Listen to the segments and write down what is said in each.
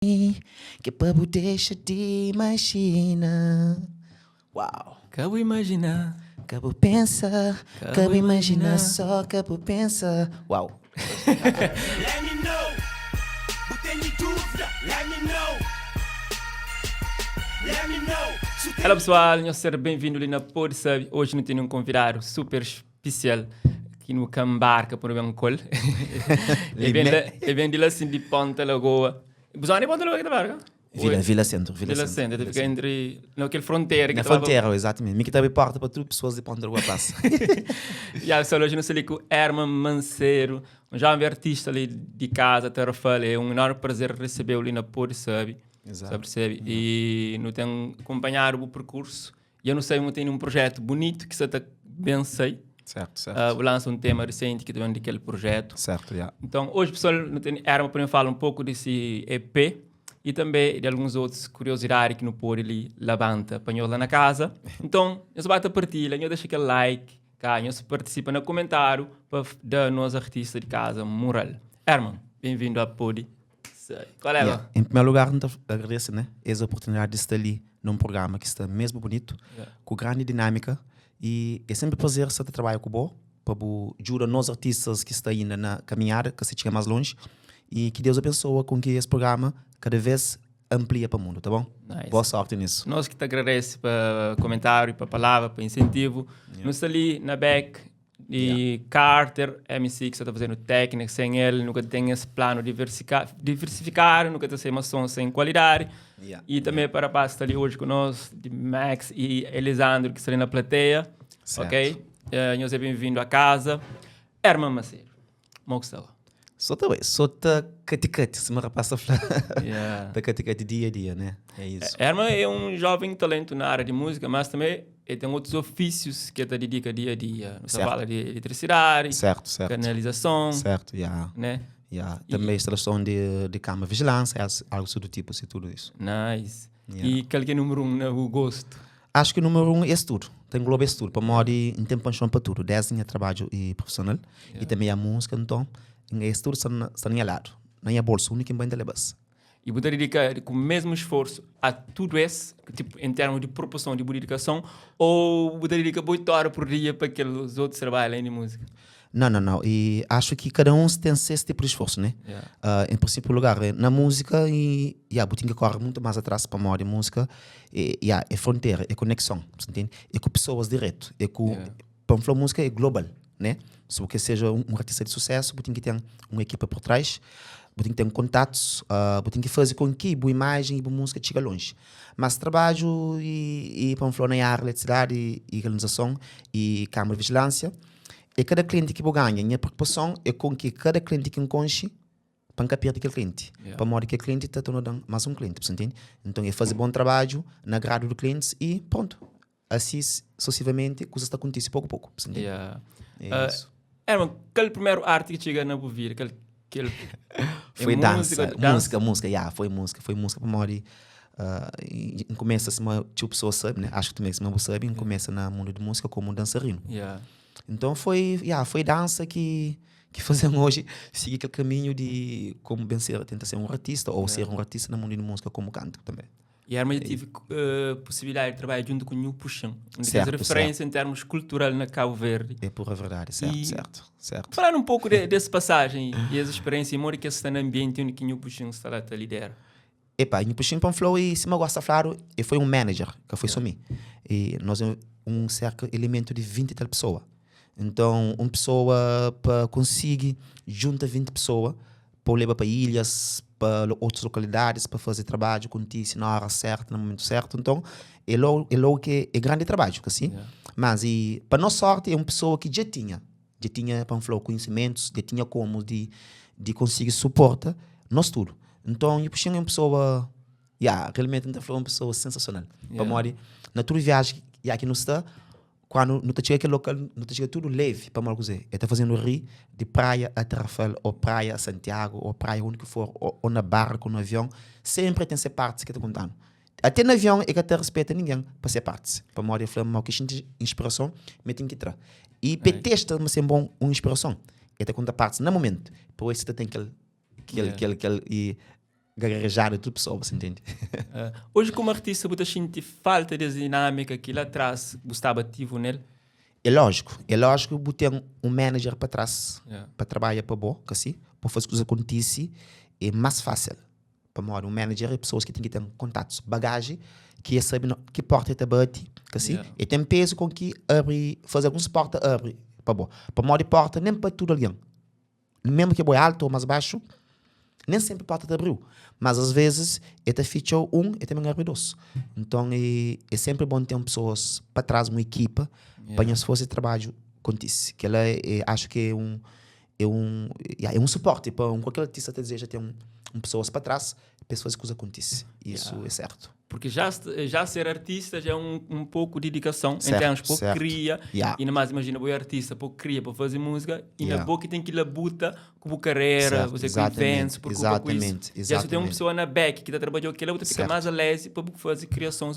Ke pa bu dexa di imajina Uau. Ka bu imajina. Ka bu pensa, ka bu imajina Só ka bu pensa Uau. Let me know Bu tene dúvida? Let me know Let me know Su Hello pessoal, nhos ser bem-vindo li na Pode Sabe. Hoje nu tene um convidado super spesial ki nu ka nbarka pa nu ben ku el. E ben la, e ben di la sin di Ponta Lagoa. Bu zona é Ponta Lagoa ki ta barka? Vila, Vila Centro, Vila Vila Centro. Centro, ta fika entri na kel frontera ki Na ta ba pa- frontera, exatamente. Mi ki ta abri porta pa tudu pessoas di Ponta Lagoa pasa. Ya, pessoal, hoje nu sta li ku Herman Mancero, un jovem artista li di casa, Tarrafal. É um enorme prazer recebê-lo li na Pode Sabe. Exato. Sa percebe? E nu ten acompanhado bu percurso E eu não sei, eu tenho um projeto bonito que está bem sei. Certo, certo. Uh, lança um tema recente que também daquele projeto. Certo, yeah. Então, hoje, pessoal, não tem, era para falar um pouco desse EP e também de alguns outros curiosidades que não pode ali levanta para nós lá na casa. Então, nós bate a partilha, nós deixa aquele like, cá, nós participa no comentário para dar nós artistas de casa moral. Herman, bem-vindo a Pode Sei. Qual é? Yeah. Em primeiro lugar, não agradeço, né? Essa oportunidade de estar ali num programa que está mesmo bonito, Yeah. com grande dinâmica e é sempre prazer estar a trabalhar com bo, para bo ajuda nós artistas que está ainda na caminhada, que se chega mais longe e que Deus abençoa com que esse programa cada vez amplia para o mundo, tá bom? Nice. Boa sorte nisso. Nós que te agradece para comentário, para palavra, para incentivo. Yeah. Nós está ali na back e Carter, MC que está fazendo técnica, sem ele nunca tem esse plano diversificar, diversificar nunca tem uma som sem qualidade. Yeah. E também para a está ali hoje conosco, de Max e Elisandro, que está ali na plateia. Certo. Ok? Uh, nós é bem-vindo a casa. Herman Macedo, como está? Só tá bem, só tá cati-cati, se me rapaz tá falando. Yeah. Tá cati-cati dia a dia, né? É isso. Herman é um jovem talento na área de música, mas também ele tem outros ofícios que ele dedica dia a dia. Você Certo. fala de eletricidade, Certo, certo. canalização, Certo, yeah. né? Yeah. Também instalação de, de cama vigilância, algo do tipo, assim, tudo isso. Nice. Yeah. E qual que é o número um, né? O gosto? Acho que o número um é esse tudo. Tem engloba esse tudo. Para mim, não tem paixão para tudo. Desde o trabalho e profissional e também a música, então, esse tudo está na, está na minha lado. Na minha bolsa, o único que bem levas. E você dedica com o mesmo esforço a tudo esse, tipo, em termos de proporção de dedicação, ou você dedica 8 horas por dia para aqueles outros trabalhos além de música? Não, não, não. E acho que cada um tem esse tipo de esforço, né? Yeah. Ah, em princípio, lugar, eh, na música, e, yeah, você tem que correr muito mais atrás para a de música. E, yeah, é fronteira, é conexão, você entende? É com pessoas direto. É com, Yeah. Para falar música é global, né? Se você seja um, um artista de sucesso, você tem que ter uma equipa por trás, você tem que ter contatos, ah, você tem que fazer com que boa imagem e boa música chegue longe. Mas trabalho e, e para falar na área de eletricidade e, e canalização e câmara de vigilância, e cada cliente que eu ganha, minha preocupação é com que cada cliente que encontre, para nunca perder aquele cliente. Yeah. Para modo que o cliente está tornando mais um cliente, você entende? Então é fazer bom trabalho na agrado do cliente e pronto. Assim, sucessivamente, coisas está acontecendo pouco a pouco, você entende? Yeah. É Ah, isso. Herman, qual é o primeiro arte que chega na tua vida? Aquele, aquele, é Foi dança, música, dança? música, música, yeah, foi música, foi música para morrer. Uh, começa assim, uma tipo pessoa sabe, né? Acho que também se uma sabe, começa no mundo de música como dançarino. Yeah. Então foi, yeah, foi dança que que fazemos hoje seguir aquele caminho de como bem ser, tentar ser um artista ou ser um artista no mundo de música como canto também. E Herman, eu tive uh, possibilidade de trabalhar junto com o Nhu Puxão, uma das Certo, referências em termos cultural na Cabo Verde. É pura verdade, certo, E- certo, certo. Falar um pouco de, dessa passagem e essa experiência, e modo que está no ambiente onde que o Nhu Puxão está lá, a lidera. Epá, e Puxinho Panflow e se me gosta claro, e foi um manager que foi só mim. E nós é um certo elemento de 20 e tal pessoa. Então, uma pessoa para conseguir junta 20 pessoas para levar para ilhas, para outras localidades, para fazer trabalho contigo na hora certa, no momento certo. Então, é logo, é logo que é grande trabalho, assim. Yeah. Mas e para nossa sorte é uma pessoa que já tinha, já tinha para falar conhecimentos, já tinha como de de conseguir suportar nós tudo. Então, eu puxei uma pessoa, yeah, realmente não uma pessoa sensacional. Yeah. Para morrer na tua viagem, e aqui não está, quando não te chega aquele local, não te chega tudo leve para morrer. Ele está fazendo rir de praia a Tarrafal, ou praia a Santiago, ou praia onde que for, ou, ou na barca, ou no avião, sempre tem ser parte que está contando. Até no avião, é que até respeita ninguém para ser parte. Para morrer, fala, mal que gente inspiração, me tem que entrar. E petesta, mas é bom uma inspiração. Ele te conta partes no momento. Por isso, você tem aquele, aquele, Yeah. aquele, aquele, e. Gagarejadu tudu pessoa, bu intende? Oji komu artista bu ta xinti falta des dinâmika ki la tras bu staba ativu nel? É lójiku, é lójiku bu ten un manager pa tras pa trabadja pa bo, ka si? Pa faze kuza kontise é más fásil, pamodi un manager é pessoas ki ten ki ten kontatus, bagaji ki e sabe ki porta e ta bati, ka si? E ten pezu kon ki abri, faze alguns porta abri pa bo, pamodi porta nen pa tudu algen. Mesmu ki bo é altu ou más baxu, nen senpri porta ta abriu. Mas as vezes e ta fitxa un, e ta ben abri dos. Nton é senpri bon ten pesoas pa tras, un ekipa, pa nhos faze trabadju kontise. Kela é axu ki é un é un ya é un suporti pa un kualker artista ta dizeja ten un pesoas pa tras pa es faze kuza kontise. Isu é sertu. Porque já, já ser artista já é um, um pouco de dedicação, certo, em termos pouco cria, yeah. e mais imagina, boi artista, pouco cria para fazer música, e yeah. na boca tem que labuta com a carreira, certo, você com eventos, por culpa com isso. Já se tem uma pessoa na back que está trabalhando aquilo, você fica mais alegre para fazer criações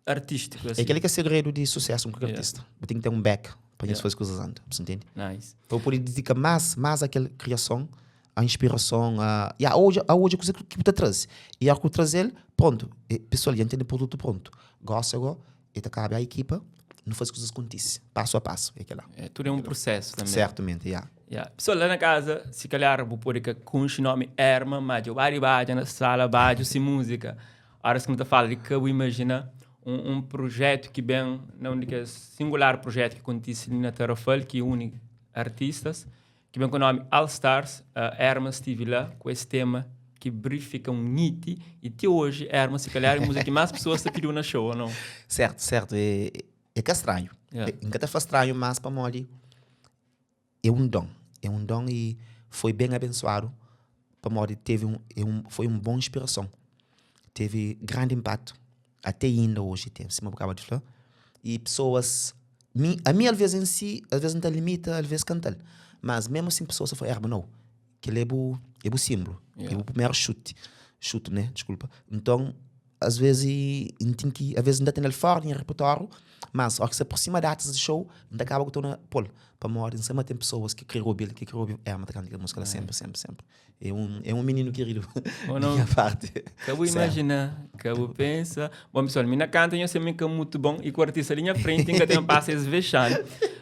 artísticas. Assim. É aquele que é segredo de sucesso um qualquer yeah. artista. Você tem que ter um back para yeah. fazer coisas antes, você entende? Nice. Para poder dedicar mais, mais àquela criação a inspirason, a, ya, odja, a odja kuze ki bu ta traze. I ora ku trazel, prontu, e pesoal dja ntende produtu prontu. Gosi ago, e ta kabe a ekipa, nu faze kuzas kontise, pasu a pasu, e kela. É, tudu é un prusesu tanbe. Sertamenti, ya. Ya. Pesoal la na kaza, si kalhar bu pode ka konxe nomi Erma, ma dja ba di badja na sala badju si muzika. Oras ki nu ta fala di ka bu imajina un, un prujetu ki ben na un di kes singular prujetu ki kontise li na Tarrafal, ki uni artistas, ki ben ku nomi All Stars, Erma stive la ku es tema ki brifika un hit y ti oji Erma si kalhar é múzika ki más pesoas ta pidiu na show, ou não? Certo, certo, é, é ka stranhu. Yeah. N ka ta fla stranhu mas pamodi é un don, é un don y foi ben abensuadu pamodi teve un, é un, foi un bon inspirason, teve grandi inpatu. Até inda oji ten, sima bu kaba di fla. I pesoas, mi, ami alvês en si, alvês N ta limita, alvês kanta-l. Mas mesmu asin pesoas ta fla, Erma, nau, kel-la é bu, é bu sinblu, é bu primeru xute, xutu, né, diskulpa. Nton, asvês N ten ki, alvês N ta tene-l fora di nha repertóriu, mas óras ki sa aprosima datas di xou, N ta kaba ku torna pô-l, pamodi N sabe ma ten pesoas ki kre obi-l, ki kre obi Erma ta kanta kel múzika la senpri, senpri, senpri. É um, é um menino querido Ou de não? minha parte. Ka bu imagina, ka bu pensa. Bom, pessoal, mi na canta nho sempre que muito bom e com o artista ali na frente nunca tem passa esse vexame.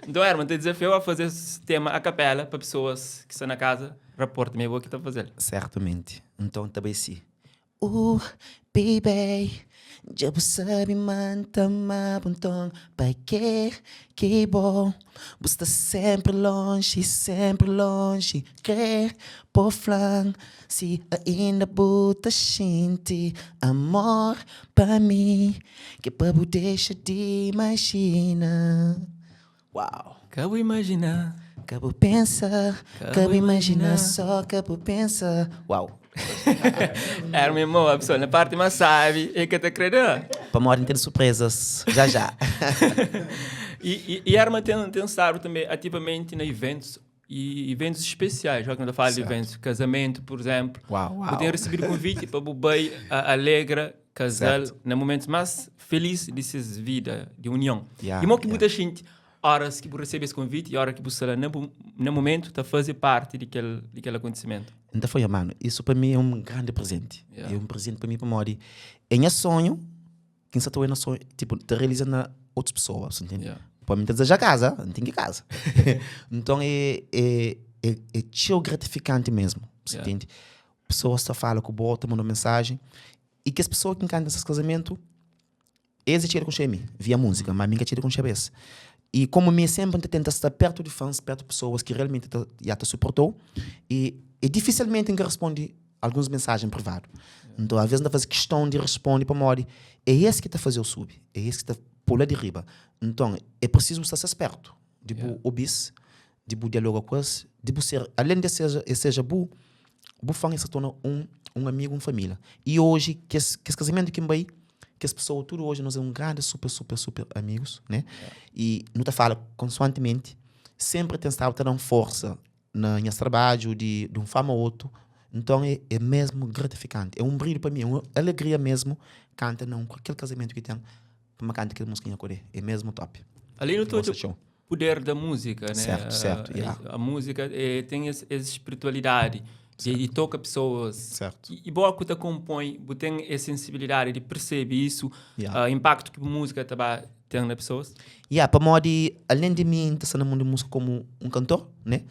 Então, Herman, te desafio a fazer esse tema a capela para pessoas que estão na casa, raporta me vou que tá fazendo. Certamente. Então, também sim. Baby, dja bu sabe ma N ta ama-bu Nton, pa ke ki bo bu sta sénpri lonji, sénpri lonji Kre po fla-m si ainda bu ta xinti amor pa mi Ke pa bu dexa di imajina Uau! Ka bu imajina. Ka bu pensa, ka bu imajina, só ka bu pensa. Uau! Era mi irmon, a pessoa na parte mais sabe é que ta kre da. Pamodi N ten surpresas já já. E, e, e Erma tem, tem estado também ativamente na eventos e eventos especiais, já que não falo de eventos, casamento, por exemplo. Uau, uau. Eu tenho recebido convite para Bubai alegra casal certo. na momentos mais felizes de sua vida, de união. Yeah, e mo que yeah. muita gente, horas que você recebe esse convite e hora que você lá no, no momento, tá fazer parte daquele, daquele acontecimento. Então foi, mano, isso para mim é um grande presente. Yeah. É um presente para mim, para mim. É meu sonho, quem está na sonho, tipo, te realiza na outras pessoas, entende? Yeah. Para mim, te deseja casa, não tem que casa. então é, é, é, é tio gratificante mesmo, você Yeah. entende? Pessoas só falam com o bota, mandam mensagem. E que as pessoas que cantam esses casamento, eles tiram com mim, via música, mas mim que tira com cabeça. E como me sempre tenta estar perto de fãs, perto de pessoas que realmente te, já te suportou, e, e dificilmente que responde algumas mensagens privado. Então, às vezes, não faz questão de responder para mori. É esse que está fazer o sub, é esse que está pula de riba. Então, é preciso estar esperto, de bu Yeah. obis, de bu dialogar com eles, de bu ser, além de seja, seja bu, bu fã se torna um, um amigo, uma família. E hoje, que esse, que esse casamento que vai, que as pessoas tudo hoje nós é um grande, super, super, super amigos, né? E não te fala constantemente, sempre tem estado a dar força na minha trabalho de, de um fama ou outro. Então é, é mesmo gratificante, é um brilho para mim, é uma alegria mesmo. Canta não, com aquele casamento que tem, para canta aquela musiquinha correr, é mesmo top. Ali no Gosto todo show. poder da música, né? Certo, certo, A, yeah. a música tem essa espiritualidade. Di toka pessoas. Certo. E bo ku ta compõe, bu ten esse sensibilidade di percebe isso, Yeah. impacto ki bu música ta ba ten na pessoas? Yeah, pamodi além di mi N ta sta na mundu di música komu un kantor, né?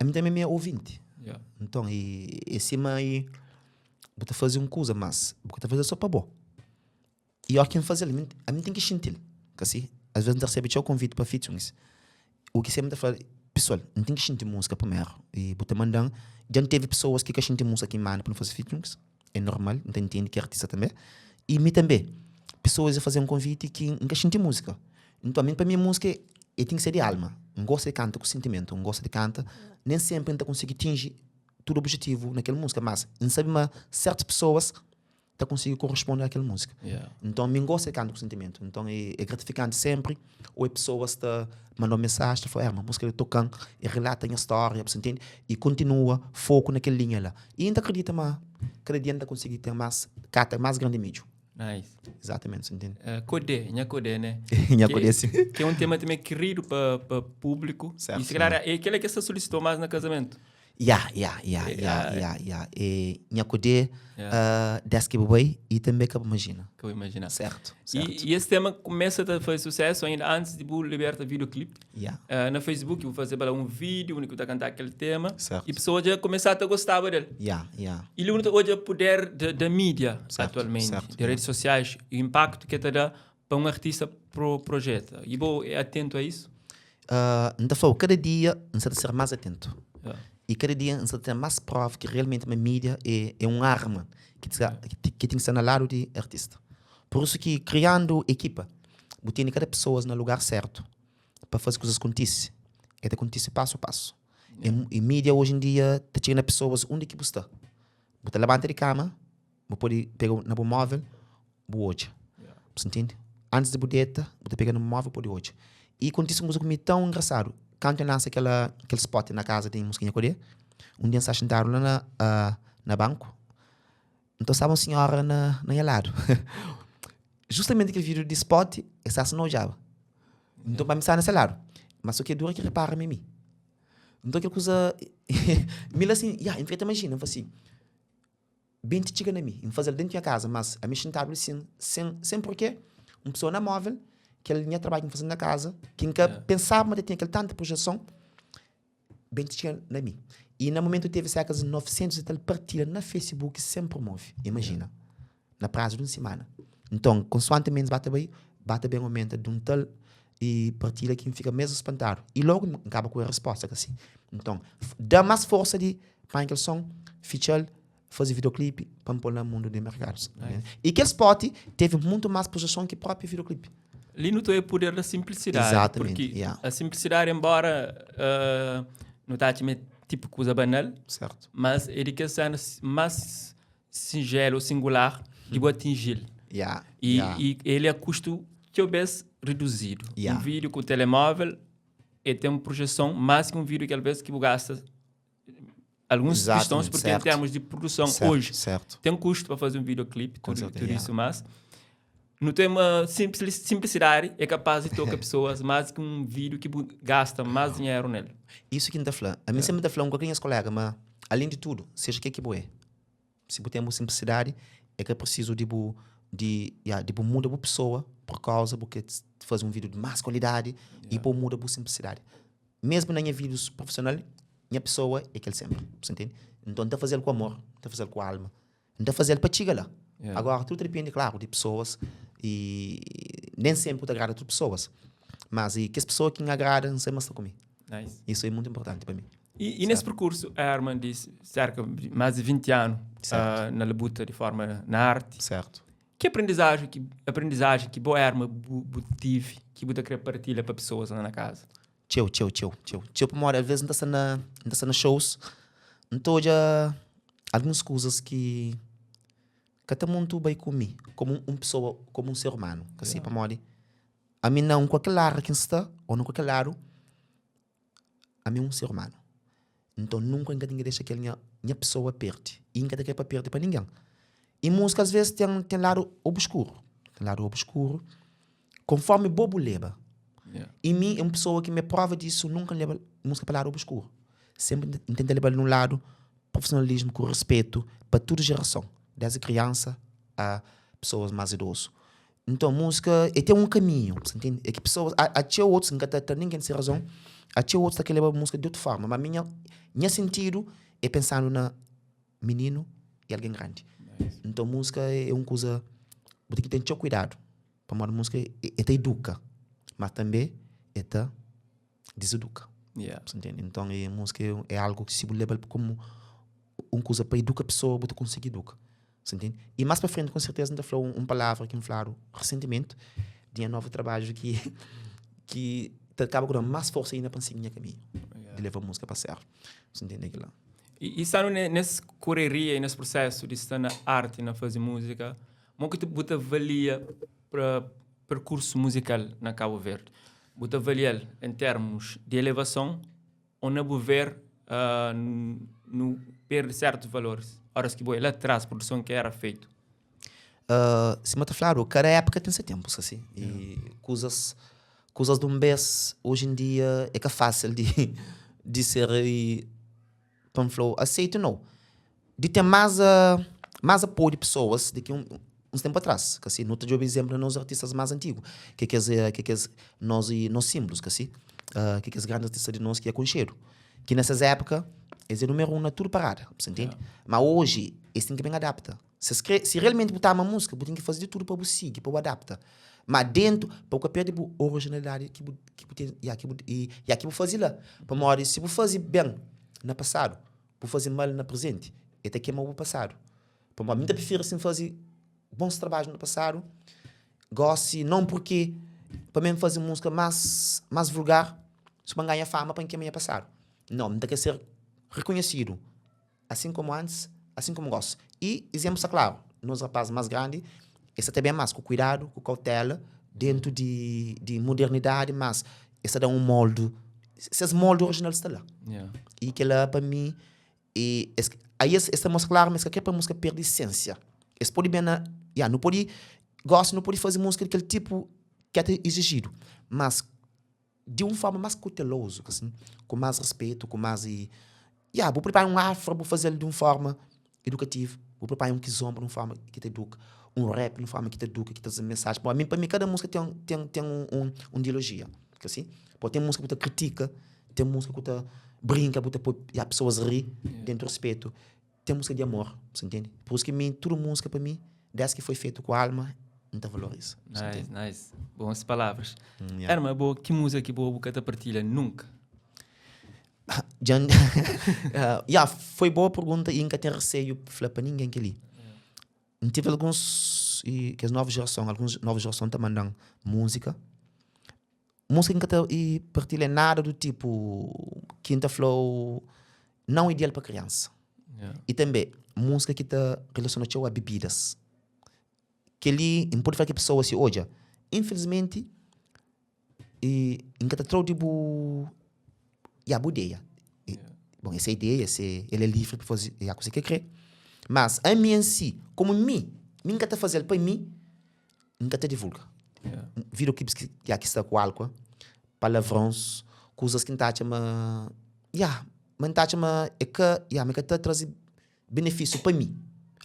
Ami tanbe mi é ouvinti. Yeah. Nton, e é sima e bu ta faze un kuza, mas bu ka ta faze só pa bo. I óki N faze-l, ami ami N ten ki xinti-l, ka si? Asves N ta resebe txeu konviti pa featurings. U ki senpri N ta fla, pesoal, N ten ki xinti múzika primeru. I bu ta manda-m. Dja N tevi pesoas ki ka xinti múzika ki N manda pa nu faze featurings. É normal, N ta intende ki é artista tanbe. I mi tanbe, pesoas dja faze-m konviti ki N ka xinti múzika. Nton, ami pa mi múzika e ten ki ser di alma. N gosta di kanta ku sintimentu, N gosta di kanta. Nen senpri N ta konsigi tinji tudu objetivu na kel múzika, mas N sabe ma sertus pesoas ta konsigi korresponde a kel múzika. Yeah. Nton, mi N gosta di kanta ku sentimentu. Nton, é, é gratifikanti senpri oi pesoas ta manda-u mensaji, ta fla, Herman, múzika li toka-m, e relata nha stória, bu sa ntende? I kontinua foku na kel linha la. I N ta kridita ma kada dia N ta konsigi ten más, kata más gran di midju. Nice. Exatamente, bu sa ntende? Uh, kodê, nha kodê, né? Nha Que- kodê, sim. Que é um tema também querido pa, pa público. Certo, E se calhar é aquele que se solicitou mais na casamento. Ya, ya, ya, ya, ya, ya. E nha kudê, des ki bu bai i tanbê ka bu imajina. Ka bu imajina. Sertu, sertu. I, i es tema kumesa ta faze susesu ainda antis di bu liberta videoclip. Ya. Na Facebook bu fazeba la un video undi ki bu ta kanta kel tema. Sertu. I pesoas dja kumesa ta gostaba del. Ya, ya. I li bu ta odja puder da mídia Sertu, atualmenti, sertu, di redes sosiais, i impaktu ki el ta da pa un artista pro projeta. I bo é atentu a isu? N ta fla-u, kada dia N sa ta ser más atentu. I kada dia N sa ta ten más prova ki realmenti ma mídia é é un arma ki ta ki ten ki sta na ladu di artista. Pur isu ki kriandu ekipa, bu tene kada pesoas na lugar sértu pa faze kuzas kontise. El ta kontise pasu a pasu. I mídia oji en dia ta txiga na pesoas undi ki bu sta. Bu ta labanta di kama, bu pode pega na bu móvel, bu odja. Bu sa ntende? Antis di bu deta, bu ta pega na bu móvel bu pode odja. I kontise un kuza ku mi tãu engrasadu. Kantu N lansa kel kel spot na kaza di Muskinha Kodê, un dia N sta xintadu la na na banku, nton staba un sinhora na na nha ladu. Justamenti kel vídiu di spot, el staba si na odjaba. Nton pa mi staba na se ladu. Ma so ki dura ki repara ma é mi. Nton kel kuza, mi la sin, ya, N fika ta imajina, N fla si, Ben ti txiga na mi, N faze-l dentu nha kaza, mas ami xintadu li sin, sen, sen porke, un pesoa na móvel, kel nha trabadju ki N faze na kaza, ki N ka pensaba ma ta tinha kel tanta projeson, ben ti txiga na mi. I na momentu tevi serka di 900 i tal partilha na Facebook sen promove, imajina, na prazu di un simana. Nton, konsuanti menus ba ta bai, ba ta ben omenta di un tal i partilha ki N fika mesmu spantadu. I logu N kaba ku e resposta ka si. Nton, da mas forsa di panha kel son, fitxa-l, faze videoclipe pa N pô-l na mundu di merkadus. I kel spot teve muntu más projeson ki própi videoclipe. Li nu ta oia puder da simplisidadi. Exatamente, Porque yeah. a simplisidadi, enbora uh, nu ta atxa ma é tipu kuza banal, Certo. mas é di kes sénas más sinjelu ou singular di bu atinji-l. Yeah, E, yeah. e ele a kustu txeu bes reduzidu. Yeah. Un vídeo ku telemóvel, el ten projeson más ki un vídeo ki alvês ki bu gasta alguns Exatamente, questões, porque em certo. termos de produção Certo, hoje certo. tem custo para fazer um videoclipe, Com tudo, certeza, tudo yeah. isso, mas não tem uma simples, simplicidade, é capaz de tocar pessoas mais que um vídeo que bu gasta mais dinheiro nele. Isso ki N ta fla. Ami sempre ta fla un ku nhas kolega ma além di tudu, seja ke ki bu é, si bu ten bu simplisidadi, é ka prisizu di bu di ya di bu muda bu pesoa por kauza bu kre faze un vídeo di más kualidadi i pa bu muda bu simplisidadi. Mesmu na nha vídeos profissional, nha pesoa é kel sempre, bu sa ntende? Nton N ta faze-l ku amor, N ta faze-l ku alma, N ta faze-l pa txiga la. Yeah. Agora tudu ta dipende, klaru, di pesoas i nen sempre bu ta agrada tudu pesoas, mas i kes pesoa ki N agrada N sabe ma sta ku mi. Nice. Isu é mutu inportanti pa mi. E, e nesse percurso, a Herman disse cerca de mais de 20 anos Certo. ah, na labuta de forma na arte. Certo. Ki aprendizagem ki aprendizagem ki bo Herman bu, bu tive ki bu ta kre partilha pa pessoas lá na casa? Txeu, txeu, txeu, txeu. Txeu pamodi alvês N ta sta na, N ta sta na shows, N ta odja alguns kuzas ki ka ta muntu bai ku mi, komu un pesoa, komu un ser umanu. Ka si, pamodi ami na un kualker ladu ki N sta ô na kualker ladu, Ami é un ser umanu. Nton nunka N ka ten ki dexa kel nha nha pesoa perde. I N ka ta kre pa perde pa ningen. I múzika asves ten ten ladu obskuru. Ten ladu obskuru konformi bo bu leba. I mi é un pesoa ki mi é prova disu, nunka N leba múzika pa ladu obskuru. Senpri N tenta lebal nun ladu. profissionalismo, ku respetu pa tudu gerason, desdi kriansa a pessoas más idosu. Nton múzika e ten un kaminhu, sa ntende? É ki pesoas, a txeu otus, N ka ta tra ningen di se razon, a txeu otus ta kre leba múzika di otu forma, ma mi nha nha sentidu é pensandu na mininu i algen grandi. Nton múzika é un kuza, bu ten ki ten txeu kuidadu, pamodi múzika e ta iduka, ma tanbe e ta diziduka. Sa ntende? Nton e múzika é algu ki si bu leba-l komu un kuza pa iduka pesoa, bu ta konsigi iduka. Sa ntende? I más pa frenti, ku serteza, N ta fla un palavra ki N fladu resentimenti di nha novu trabadju ki ki ta kaba ku da-m más forsa inda pa N sigi nha kaminhu di leva múzika pa sériu. Sa ntende kila? I stanu nes koreria i nes prosesu di sta na arti, na faze múzika, mo ki bu ta avalia perkursu muzikal na Kabu Verdi? Bu ta avalia-l en termus di elevason Ô na bu ver nu perde sertus valoris óras ki bo é la tras produson ki era fetu? Sima ta fladu, kada époka ten se ténpu, skasi. I kuzas, kuzas di un bês, oji en dia é ka fásil di di ser pa N fla-u aseitu nau. Di ten más más apoiu di pesoas di ki uns ténpu atrás, kasi. Nu ta djobe izénplu na nos artistas más antigu, ki é kes ki é kes nos nos sínblus, kasi, ki é kes grandi artista di nos ki é konxedu, ki na ses épuka es é númeru un na tudu parada, bu sta ntende? Má oji es ten ki ben adapta. Si es kre, si realmenti bu ta ama múzika, bu ten ki faze di tudu pa bu sigi, pa bu adapta. Má déntu, pa bu ka perde bu orijinalidadi ki bu ki bu ten, ya ki bu ya ki bu faze la. Pamodi si bu faze ben na pasadu, Bu faze mal na prezenti, e ta kema bu pasadu. Pamodi mi ta prifiri sin faze bons trabadju na pasadu, gosi non purki pa mi faze musika mas mas vulgar so pa N ganha fama pa N kema nha pasadu. Nau, mi ta kre ser rekonhesidu asin komu antis, asin komu gosi. I izemplu sta klaru, nos rapaz mas grandi es sta ta ben mas ku kuidadu, ku kautela dentu di di modernidadi mas es ta da un moldu ses moldi orijinal sta la. I kila pa mi e es aí es ta mostra klaru ma es ka kre pa múzika perde esensia. Es pode ben na ya nu pode gosi nu pode faze múzika di kel tipu ki ta izijidu, mas di un forma mas kutelozu, asin, ku mas respetu, ku mas i ya bu pripara un afro bu fazel di un forma idukativu, bu pripara un kizomba di un forma ki ta iduka, un rap di un forma ki ta iduka, ki ta traze mensaji. Pamodi mi pa mi kada múzika ten ten ten un un ideolojia, ka si? Pamodi ten múzika ku ta kritika, ten múzika ku ta brinka, bu ta poi ya pesoas ri dentu respetu, ten múzika di amor, bu sa ntende? Pur isu ki mi tudu múzika pa mi des ki foi fetu ku alma N ta valoriza. Nice, nice. Bons palavras. Erma, bo ki múzika ki bo bu ka ta partilha nunka? Djan Ya, foi boa pergunta i N ka ten reseio fla pa ningen kel-li. N tive alguns, i kes novu jerason, alguns novu jerason ta manda-m múzika. Múzika ki N ka ta i partilha é nada do tipu ki N ta fla-u não ideal pa kriansa. I tanbe múzika ki ta relasiona txeu a bebidas. Kel-li N pode fla ki pesoa si odja, infelizmenti I N ka ta tra-u di bu, ya, bu ideia. Bon, ese ideia, ese, el é livre pa faze, ya, kuzê ki el krê. Mas ami en si, komu mi, mi N ka ta faze-l pa mi, N ka ta divulga. Videoclips ki, ya, ki sta ku álkua, palavrons, kuzas ki N ta atxa ma, ya, ma N ta atxa ma é ka, ya, ma é ka ta traze Benefísiu pa mi.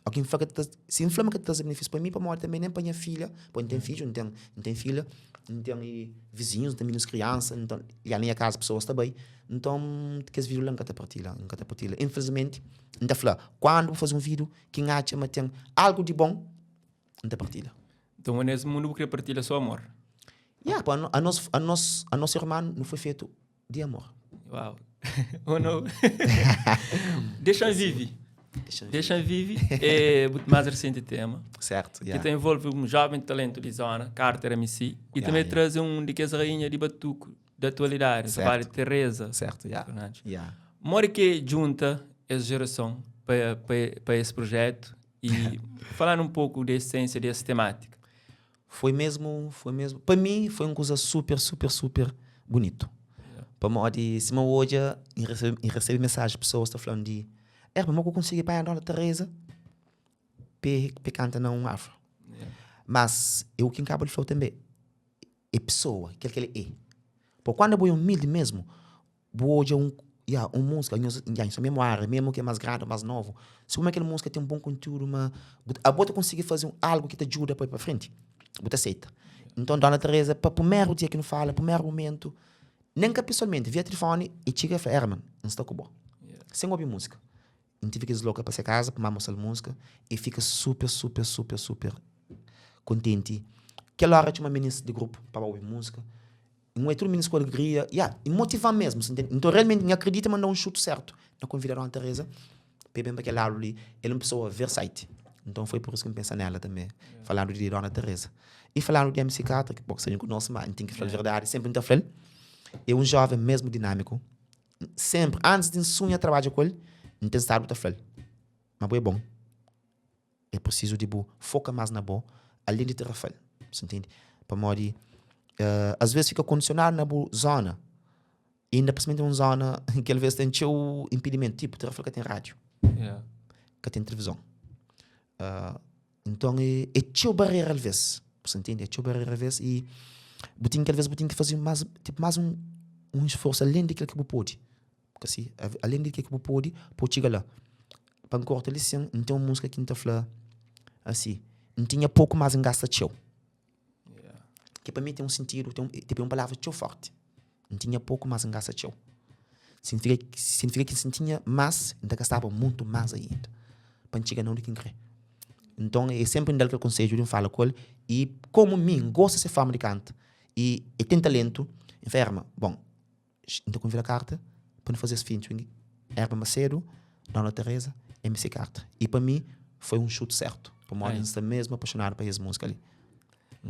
Óki N fla ka ta, si N fla ma ka ta traze benefísiu pa mi, pamodi tanbe nen pa nha filha, poi N ten fidju, N ten, N ten filha, N ten vizinhus, N ten minus kriansa, nton, la na nha kaza pesoas ta bai, nton kes vídiu la N ka ta partilha, N ka ta partilha. Infelizmenti, N ta fla, kuandu bu faze un vídiu ki N atxa ma ten algu di bon, N ta partilha. Nton, nes mundu bu kre partilha so amor? Ya, pa anos, anos, anos ser umanu nu foi fetu di amor. Uau. Oh no. Dexa-m vive. Dexa-m vive é bu mais recente tema. Certo, yeah. Que ta envolve um jovem talento di zona, Carter MC, e yeah, também yeah. traze um di kes rainha di batuku da atualidade, certo. Fala de Teresa. Certo, yeah. Fernandes. Yeah. Modi que junta essa geração para pa esse projeto e falar um pouco da essência dessa temática. Foi mesmo, foi mesmo. Pa mi foi um kuza super, super, super bonito. Pamodi sima odja, N resebe, N resebe mensaji pesoas ta fla-m di, Erma, mo ku konsigi panha Dona Teresa pe, pe kanta na un afro. Mas é u ki N kaba di fla-u tanbe, é pesoa, kel ki el é. Po kuandu bo é umildi mesmu, bu odja un. Ya, un múzika, nhos, ya, nhos ta mesmu ária, mesmu ki é más grandi ô más novu, si uma kel múzika ten un bon kontiúdu ma bu abo ta konsigi faze un algu ki ta djuda pa bai pa frenti, bu ta seita. Nton, Dona Teresa, pa primeru dia ki nu fala, primeru momentu, nen ka pesoalmenti, via tilifoni, e txiga e fla, Herman, N sta ku bo. Sen obi múzika. N tive ki disloka pa se kaza pa mostra-l múzika. E fika super, super, super, super kontenti. Kel óra txoma minis di grupu pa ba obi múzika. N oia tudu minis ku alegria. Ya, e motiva-m mesmu, sa ntende? Nton, realmenti, N akredita ma N da un xutu sértu na konvida Dona Teresa pa e ben pa kel ladu li. El é un pesoa versátil. Nton, foi pur isu ki N pensa nela tanbe, falandu di Dona Teresa. I falandu di MC Carter, ki bo ka sabe ku nos, ma N ten ki fla-l verdadi, sénpri N ta fla-l, é un jóven mesmu dinámiku. Sénpri, antis di N sunha trabadja ku el, N ten stadu ta fla-l ma bo é bon. É prisizu di bu foka más na bo, alén di Tarrafal. Bu ntende? Pamodi asvês fika kondisionadu na bu zóna, inda prinsipalmenti un zóna ki alvês ten txeu inpidimentu, tipu Tarrafal ka ten rádiu, ka ten tilivizon. Nton é txeu barera alvês, bu sta ntende? É txeu barera alvês i bu ten ki alvês bu ten ki faze más tipu más un un sforsu alén di kel ki bu pode. Kasi alén di kel ki bu pode pa bu txiga la. Pa N korta li sin, N ten un múzika ki N ta fla asi, N tinha poku mas N gasta txeu. Ki pa mi ten un sentidu, ten un tipu é un palavra txeu fórti. N tinha poku mas N gasta txeu. Signifika signifika ki si N tinha más, N ta gastaba mutu más ainda pa N txiga na undi ki N kre. Nton, e sénpri N da-l kel konsedju di N fala ku el i komu mi N gosta se forma di kanta i e ten talentu, N fla, Erma, bon, N ta konvida Carter pa nu faze es featuring Erma Macedo, Dona Teresa, MC Carter. I pa mi foi un xutu sertu, pamodi N sta mesmu apaixonadu pa es múzika li.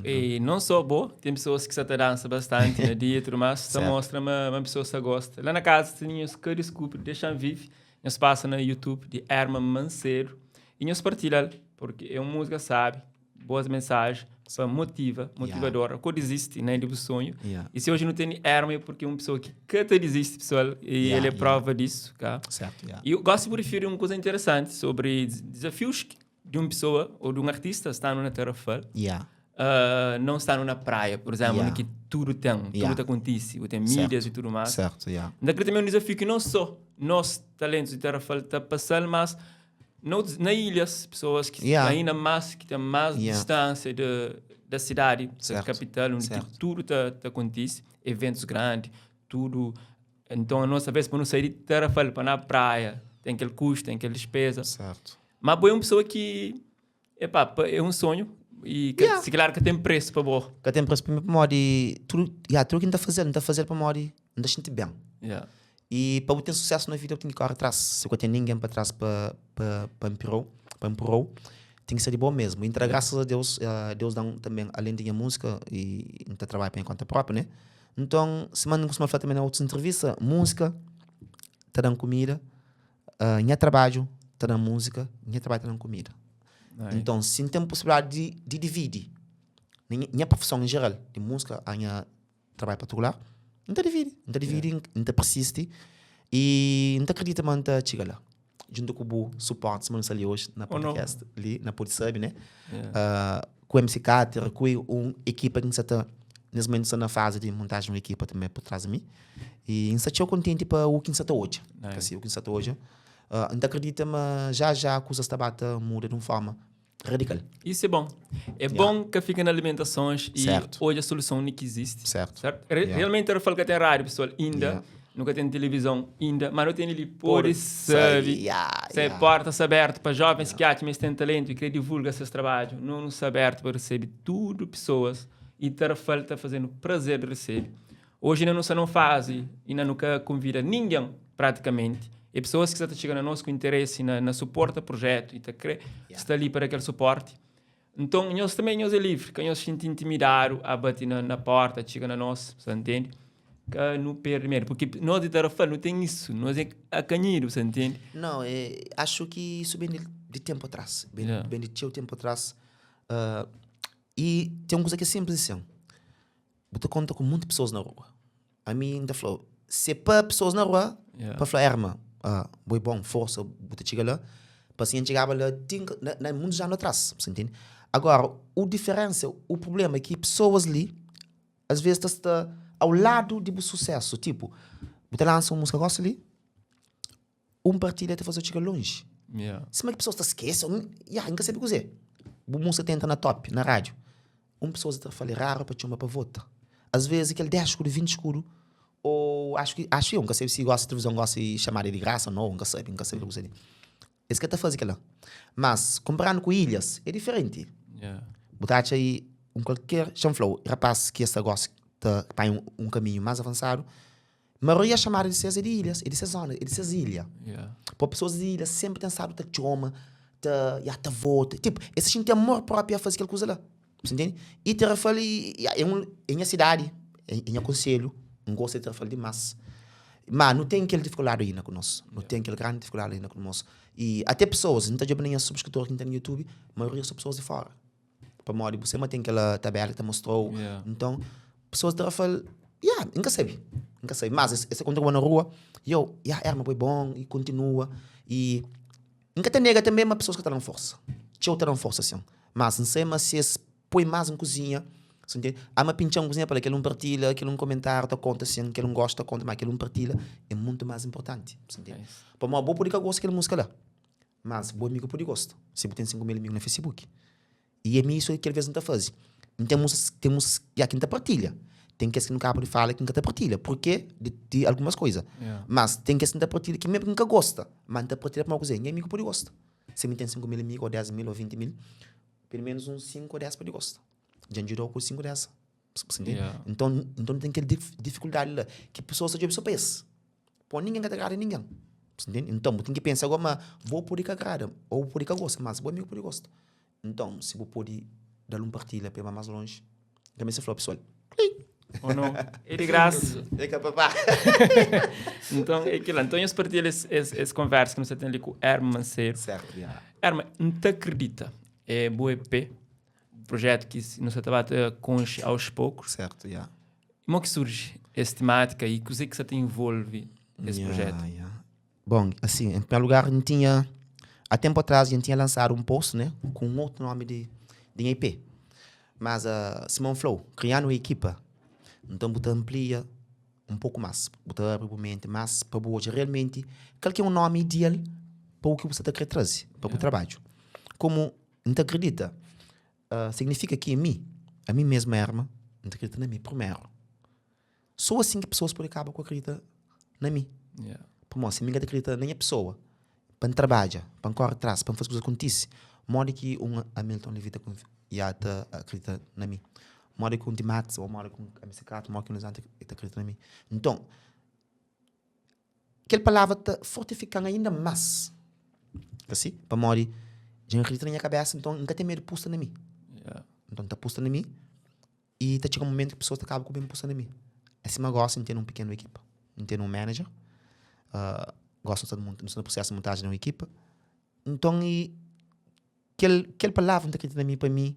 E non só bo, ten pessoas ki sa ta dansa bastante na dia e tudu más, ta mostra ma ma pessoas sa gosta. La na casa se nhos ka descubri, dexa-m vive, nhos passa na YouTube di Erma Mancedo e nhos partilha-l, porque é un múzika sabi, boas mensagens pa motiva, motivadora, ko desisti nem di bu sonho. Yeah. E se hoje não tem Erma é porque é uma pessoa que ka ta desiste, pessoal, e yeah, ele é prova yeah. disso, cá. Certo, yeah. E eu gosto de referir uma coisa interessante sobre desafios de uma pessoa ou de um artista estando na Tarrafal. Yeah. Não estando na praia, por exemplo, yeah. que tudo tem, tudo yeah. acontece, tem mídias e tudo mais. Certo, yeah. Então, também é um desafio que não só nós talentos de Tarrafal está passando, mas na ilhas, pessoas que yeah. ainda mais que têm mais yeah. distância de, da cidade, da capital, onde que tudo tá, tá acontece, eventos grandes, tudo. Então a nossa vez para não sair de Tarrafal para na praia, tem aquele custo, tem aquela despesa. Certo. Mas boa é uma pessoa que epá, é um sonho e que, yeah. se claro que tem preço para boa. Que tem preço para mim, para modi, tudo, yeah, tudo que não está fazendo, não está fazendo para modi, não está sentindo bem. Yeah. E pa bu ten susésu na vida bu ten ki kóre tras. Si bu ka ten ningen pa tras pa pa pa npirou, pa npurou, ten ki ser di bo mesmu. Intra grasas a Deus, Deus da-m tanbe alen di nha múzika i N ta trabadja pa nha konta própi ne. Nton, sima N kustuma fla tanbe na otus ntrivista, múzika ta da-m kumida, nha trabadju ta da-m múzika, nha trabadju ta da-m kumida. Nton, si N ten pusibilidadi di di dividi nha profison en jeral, di múzika a nha Trabadju partikular, N ta dividi, N ta dividi, N ta persisti i N ta kridita ma N ta txiga la. Djuntu ku bu suporti sima nu sta li oji na podcast li na Pode Sabe, né? Ku MC Carter, ku un ekipa ki N sa ta, nes momentu N sta na fazi di montaji un ekipa tanbe por tras di mi. I N sta txeu kontenti pa u ki N sa ta odja, kasi u ki N sa ta odja. N ta kridita ma já já kuzas ta ba ta muda di un forma Radikal. Isso é bom. É yeah. bom ka fika na alimentações e certo. odja solução ni que existe. Certo. Certo? Re yeah. Realmente era que tem rádio, pessoal, ainda. Yeah. Nunca tem televisão ainda, mas não tem ali pode sabe. Yeah, Se yeah. portas abertas para jovens yeah. que acham que têm talento e querem divulgar seus trabalhos. Não nos aberto para receber tudo pessoas e ter falta fazendo prazer de receber. Hoje ainda não se não faz e ainda nunca convida ninguém praticamente. E pessoas que está chegando a nós com interesse na, na suporta projeto e tá cre, yeah. está ali para aquele suporte. Então, nós também nós é livre, que nós se intimidar a bater na, na porta, chega na nós, você entende? Que não perde medo, porque nós de Tarrafal não tem isso, nós é acanhido, você entende? Não, é, acho que isso vem de, de tempo atrás, vem, yeah. vem de teu tempo atrás. Uh, e tem uma coisa que é simples assim, Bu ta konta ku monti pesoas na rua. Ami N ta fla-u, se pa pesoas na rua, yeah. pa fla, Erma, uh, bo é bon, forsa, bu ta txiga la. Pa si N txigaba la, tin, na, na muntus anu atrás, bu ntende? Agora, o diferensa, o problema é ki pesoas li, às vezes ta sta ao ladu di bu susesu. Tipo, bu ta lansa un múzika gosi li. Un partilha ta faze-u txiga lonji. Yeah. Sima ki pesoas ta skese, un, ya, N ka sabe kuzê. Bu múzika ta entra na top, na rádiu. Un pesoas ta fala raro pa txoma pa vota. As vezes kel 10 skudu, 20 skudu, ou acho ki, acho eu, N ka sabe si gosi televizon gosi xamada di grasa ou no, N ka sabe, N ka sabe kuzê li. Es ka ta faze kel-la. Mas, konparandu ku ilhas, é diferenti. Yeah. Bu ta atxa i un kualker, xa-m fla-u, rapaz ki es ta gosi ta panha un kaminhu más avansadu, Maioria xamadu di ses é di ilhas, é di ses zona, é di ses ilha. Yeah. Pô pessoas di ilha sempre ten stadu ta txoma, ta, ya, ta vota. Tipo, es ta xinti amor propi a faze kel kuza la. Bu ntende? E Tarrafal ya, é un, é nha sidadi, é nha konselhu, N gosta di Tarrafal dimas. Ma nu ten kel difikuldadi ainda ku nos, nu ten kel grandi difikuldadi ainda ku nos. E ate pessoas, N ta djobe na nha subscritor ki N ten na YouTube, maioria so pessoas di fora. Pamodi bu sema ten kel tabela ki ta mostrou. Yeah. Nton, pessoas ta fal, yeah, N ka sabe, N ka sabe. Mas es ta kontra ku bo na rua, yo, yeah, Erma bo é bon, i kontinua. I N ka ta nega tanbe ma pessoas ka ta dan forsa. Txeu ta dan forsa sin. Mas N sai ma si es poi mas un kuzinha, sa ntende? Ama pintxa un kuzinha pa la, kel un partilha, kel un komentáriu ta konta sin, kel un gosta ta konta, ma kel un partilha é mutu mas inportanti, sa ntende? Nice. Pamodi bo pode ka gosta kel múzika la. Mas bu amigu pode gosta, si bu ten 5 mil amigu na Facebook. I ami isu ki alvês N ta faze. N ten musas, ten musas ya ki N ta partilha. Ten kes ki nu kaba di fala ki N ka ta partilha, purke di, di algumas koza. Yeah. Mas ten kes ki N ta partilha ki mesmu ki N ka gosta, ma N ta partilha pamodi kuzê? Nha amigu pode gosta. Si mi ten 5 mil amigu, ô 10 mil, ô 20 mil, pelu menus uns 5 ô 10 pode gosta. Dja N djuda-u ku 5, 10. Bu ntende? Yeah. Nton, nton ten kel dif, difikuldadi la, ki pesoas ta djobe so pa es. Pô ningen ka ta agrada ningen. Bu ntende? Nton, bu ten ki pensa agora ma bo pode ka agrada, ô bu pode ka gosta, mas bu amigu pode gosta. Nton, si bu pode da-l un partilha pa el ba más lonji, N ka meste fla pesoal, klik! Ô no, é di grasa. É ka papá. Nton, é kila. Nton, nhos partilha es, es, es konversa ki nu sta ten li ku Erma Macedo. Sertu, ya. Erma, N ta kridita é bu EP, projetu ki nu sta ta ba ta konxe aos poucos. Sertu, ya. Mo ki surji es temátika i kuzê ki sa ta involve es projetu? Ya, ya. Bon, asin, en primeru lugar, N tinha, a tenpu atrás, N tinha lansadu un post, né, ku un otu nomi di, di nha IP. Mas, sima N fla-u, kriandu un ekipa, nton bu ta anplia un poku más, bu ta abri bu menti más pa bu odja realmenti kal ki é un nomi ideal pa u ki bu sta ta kre traze pa bu trabadju. Komu N ta kridita, Signifika ki ami, ami mesmu Erma, N ta kridita na mi primeru. So asin ki pesoas pode kaba ku akridita na mi. Yeah. Pamodi si mi ka ta kridita na nha pesoa, pa N trabadja, pa N kore tras, pa N faze kuzas kontise, modi ki un Hamilton Levy ta ya ta akridita na mi? Modi ki un Dimax, ou modi ki un MC Kratos, modi ki un Lisandro ta akridita na mi? Nton, Kel palavra ta fortifika-m ainda más. Ka si? Pamodi dja N akredita na nha kabésa, nton N ka ten medu pusta na mi. Nton N ta pusta na mi i ta txiga un momentu ki pesoas ta kaba ku ben pusta na mi. É sima gósi N ten un pikenu ekipa, N ten un manager, gósi nu sta nu sta na prusésu di montajen di un ekipa. Nton i Kel, kel palavra N ta kridita na mi pa mi,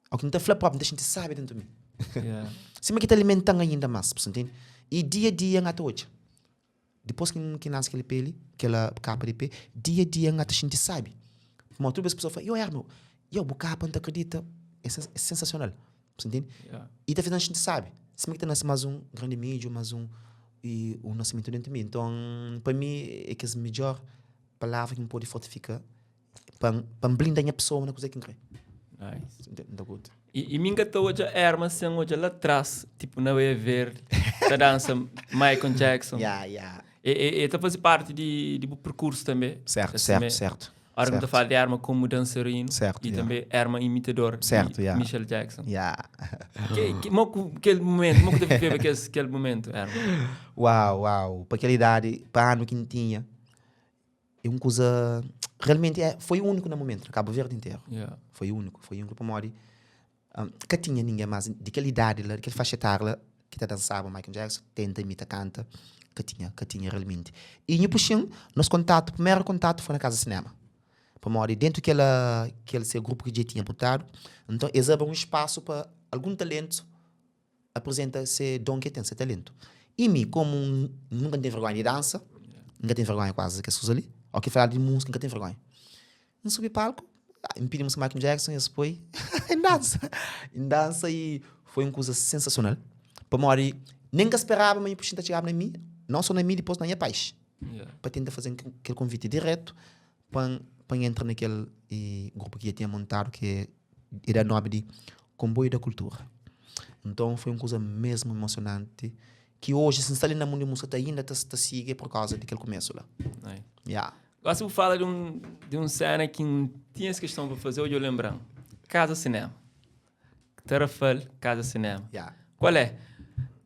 o ki N ta fla propi, N ta xinti sabi dentu mi. Yeah. Sima ki ta alimenta-m ainda más, bu sta ntende? I dia a dia N ata odja. Dipôs ki N ki lansa kel EP li, kel kapa di EP, dia a dia N ata xinti sabi. Pamodi tudu bes pesoa fla, yo Erno, yo bu kapa N ta kridita é é sensasional. Bu sta ntende? Yeah. I ta faze-m xinti sabi. Sima ki ta nase más un grandi midju, más un i un nasimentu dentu mi. Nton, pa mi é kes midjór palavra ki N pode fortifika Pa N blinda nha pesoa na kuzê ki N krê. Nice. N ta curti. I, i mi nka ta odja Erma sen odja la tras, tipo na Baía Verde, ta dansa Michael Jackson. Ya, ya. E, e, e ta faze parte di, di bu percurso tambe. Certo, Assim, certo, me- certo. Ora que certo. ta fala di Erma como dançarino Certo, e yeah. tambe Erma imitador Certo, di yeah. Michael Jackson. Ya. Que, que, mo ku kel momento, mo ku ta viveba kes, kel momento, Erma? Uau, uau. Pa kel idadi, pa anu ki N tinha, É un kuza realmenti é foi úniku na momentu na Kabu Verdi interu. Yeah. Foi úniku, foi úniku pamodi um, ka tinha ningen más di kel idadi la, di kel faixa etária la ki ta dansaba Michael Jackson, tenta imita kanta, ka tinha, ka tinha realmenti. I nhu puxin, nos kontatu, primeru kontatu foi na kaza sinema. Pamodi dentu kel kel se grupu ki dja tinha botadu, nton es abri un spasu pa algun talentu Apresenta se don ke ten, se talentu. I mi, komu N nunka N ten vergonha di dansa, N ka ten vergonha kuazi kes kuza li. Ó ki faladu di múzika, N ka ten vergonha. N subi palku, N pidi múzika Michael Jackson, es poi, N dansa. N dansa i foi un kuza sensasional. Pamodi nen N ka speraba ma nha puxin ta txigaba na mi, nau so na mi, dipôs na nha pais. pa tenta faze kel konviti diretu pa N entra na kel grupu ki dja tinha montadu ki é da nomi di Comboio da Cultura. Nton foi un kuza mesmu emosionanti ki oji si N sta li na mundu di múzika ta inda ta sigi pur kauza di kel kumesu la. Ya. Gosi bu fala di un di un sena ki N tinha es kiston pa faze odja lenbra-m. Kaza Sinema. Tarrafal Kaza Sinema. Ya. Kual é?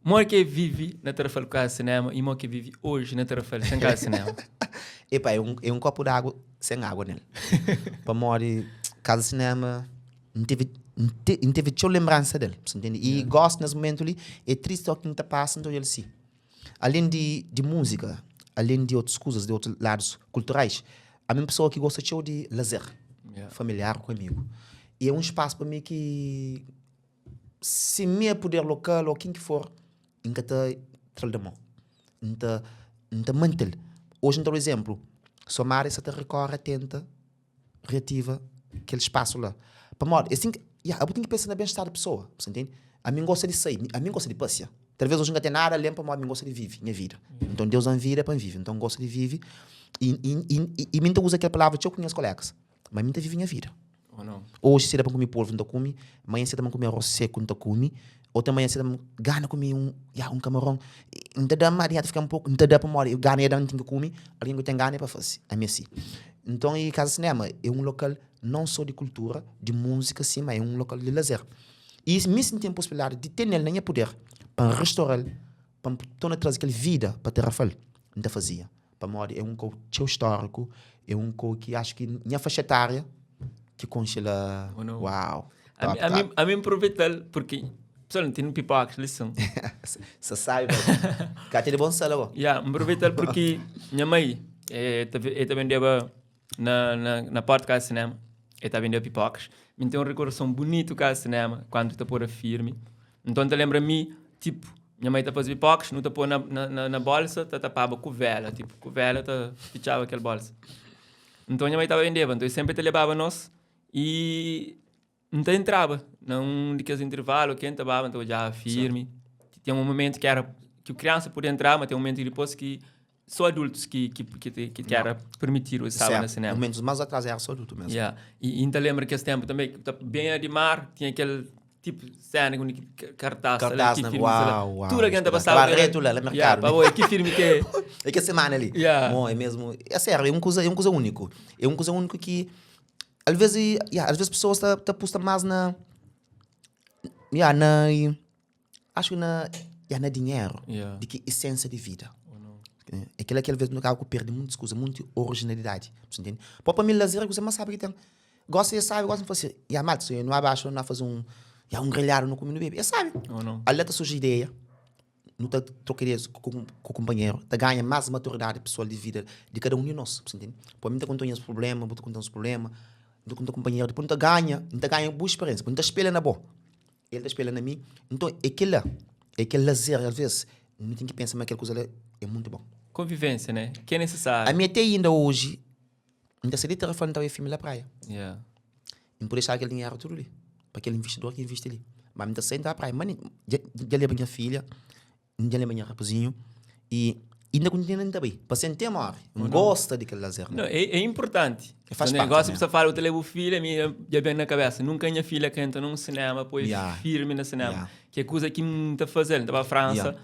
Modi ki é vive na Tarrafal ku Kaza Sinema i modi ki é vive oji na Tarrafal sen Kaza Sinema? Epa, é un é un kopu di agu sen agu nel. Pamodi Kaza Sinema N teve N teve txeu lenbransa del, bu sta ntende? I gosi nes mumentu li é tristi óki N ta pasa N ta odja-l si. Alén di di múzika, alén di otus kuzas, di otus ladus kulturais, ami é un pesoa ki gosta txeu di lazer familiar ku amigu. I é un spasu pa mi ki si mi é puder lokal ô ken ki for, N ka ta tra-l di mon. N ta N ta mante-l. Oji N ta da un izénplu, Somada sa ta rikore tenta reativa kel spasu la. Pamodi, é sin ki, ya, abo ten ki pensa na ben-star di pesoa, bu sta ntende? Ami N gosta di sai, ami N gosta di pasia. Talvês oji N ka ten nada alén pamodi mi N gosta di vive nha vida. Nton Deus da-m vida pa N vive, nton N gosta di vive i, i, i, i mi N ta uza kel palavra txeu ku nhas kolegas, ma mi N ta vive nha vida. Oji si da pa N kume polvu N ta kume, manhan si da pa N kume arroz seku N ta kume, otu manhan si da pa N gana kume un, ya, un kamaron, N ta da ma dinheru ta fika-m poku, N ta da pamodi gana e da N ten ki kume, algen ku ten gana e pa fase, ami é si. Nton i Kaza Sinema é un lokal non so di kultura, di múzika si, ma é un lokal di lazer. I mi si N ten posibilidadi di tene-l na nha puder pa N restaura-l, pa N torna traze kel vida pa Tarrafal, N ta fazia. Pamodi é un kau txeu stóriku, é un kau ki axu ki nha faxa etária ki konxe la. Uau! Top, top. Ami, ami N pruveita-l purki pessoal N tene pipokas li sin. Sa sabi ba. Ka tene bon sala bo. Ya, N pruveita-l purki nha mai e ta e ta bendeba na na na porta di kaza di sinema, e ta bendeba pipokas. Mi N ten un rekordason bunitu kaza di sinema kantu ta pora firmi. Nton N ta lenbra mi tipu Nha mai ta faze pipokas, nu ta pô na, na, na bolsa, ta tapaba ku vela, tipo, ku vela ta fitxaba kel bolsa. Nton nha mai tava bendeba, nton el senpri ta lebaba nos i N ta entraba na un di kes intervalu ki N ta baba, N ta odjaba firmi. Ten un momentu ki era ki kriansa podia entraba, ma ten un momentu dipôs ki Só adultos ki, ki, ki, ki, ki era permitido estava na cinema. Momentos mais atrás era só adulto mesmo. Yeah. E, e ta lembra que esse tempo também, que bem a de mar, tinha aquele tipo cena com cartaz, cartaz que na, filme, uau, uau. Tudo alguém tá passava. Barreto lá, lá mercado. Yeah, pa, oi, que filme que é? É que semana ali. Yeah. Bom, é mesmo, é sério, é uma coisa, é uma coisa único. É uma coisa único que às vezes, yeah, às vezes pessoas tá tá posta mais na yeah, na Acho que na, ya na dinheru Yeah. di ki essência di vida. É kela ki alvês nu kaba ku perde muntis kuza, munti originalidadi. Bu ntende? Pô pa mi lazer é kuza más sabi ki ten. Gosi é sabi, gosi N fla si, ya malta, si nu abaxa nu faze un, ya un grelhadu nu kume nu bebe. É sabi. Ou não? Ali ta surji ideia, nu ta troka ideias ku ku kunpanheru, ta ganha más maturidadi pesoal di vida di kada un di nos. Bu ntende? Pô mi ta konta nhas prubléma, bu ta konta-m bus prubléma, nu ta konta kunpanheru, dipôs nu ta ganha, nu ta ganha bu speriénsia, nu ta spelha na bo. El ta spelha na mi. Nton, é kel-la, é kel lazer, alvês, nu ten ki pensa ma kel kuza la é mutu bon. Konvivênsia, né? Ki é nisisáriu. Ami até inda oji, N ta sai di Tarrafal N ta bai filmi la praia. Yeah. N pode dexaba kel dinheru tudu li, pa kel investidor ki invisti li. Ma mi ta sai N ta bai praia. Ma dja dja leba nha filha. N dja leba nha rapazinhu y inda kontinua N ta bai. Pa sen ten móre. N gosta di kel lazer la. É inportanti. É faz parte. Gosi bu sta fala bu ta leba bu filha, mi dja ben na kabesa. Nunka nha filha ka entra na un sinema poi firmi na sinema. Ki é kuza ki N ta faze-l. N ta ba Fransa,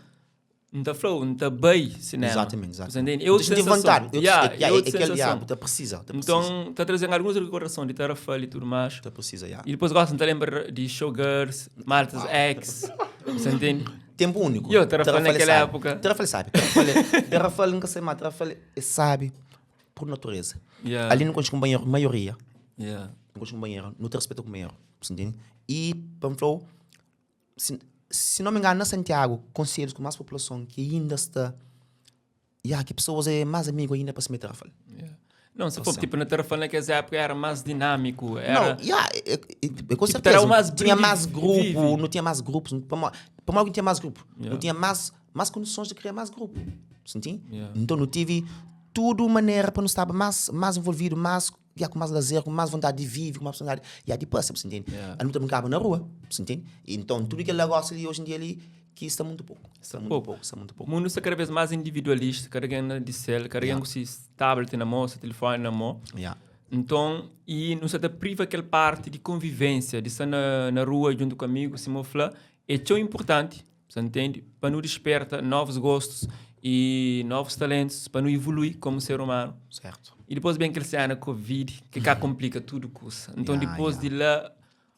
N ta fla-u, N ta bai sinema. Exatamente, Bu ta ntende? É otu sensason. Ya, é otu sensason. Bu ta presiza. Nton, ta traze-m alguns rekordason di Tarrafal i tudu más. Ta presiza, ya. I dipôs gosi N ta lenbra di Showgirls, Martha's Ex. Bu ta ntende? Tempu úniku. Yo, Tarrafal naquela época. Tarrafal é sabe. Tarrafal é, Tarrafal nunca sei mais. Tarrafal é sabe por natureza. Yeah. Ali nu konxe kunpanheru, maioria. Yeah. Nu konxe kunpanheru, nu ta respeita kunpanheru. Bu ntende? I pa N fla-u, si, si não me engano, na Santiago, konselhus ku más populason ki inda sta Ya, ki pessoas é más amigo ainda pa sima Tarrafal. Yeah. Não, se for tipo na Tarrafal naquela época era mais dinâmico, era Não, ya, é, é, é, com Tipo, certeza. era o mais tinha brilho mais grupo, vive. não tinha mais grupos, não- pamo pamo que não tinha mais grupo, Yeah. não tinha mais mais condições de criar mais grupo. Senti? Yeah. Então não tive tudo maneira para não estar mais mais envolvido, mais ya, com mais lazer, com mais vontade de viver, com mais vontade, ya, de passa, você entende? Yeah. A não brincava na rua, você entende? Então tudo aquele negócio ali hoje em dia ali. ki sta mutu poku. Sta mutu poku. Sta mutu poku. Mundu sta kada vez más individualista, kada algen na di sel, kada algen ku si tablet na mô, si telefoni na mô. Yeah. Nton, i nu sta ta priva kel parti di konvivênsia, di sta na, na rua djuntu ku amigu, sima bu fla, é txeu inportanti, sa ntende? Pa nu disperta novus gostus i novus talentus, pa nu ivolui komu ser umanu. Sertu. I dipôs ben kel sena Covid, ki ka konplika tudu kusa. Nton, Yeah, dipôs yeah. di la,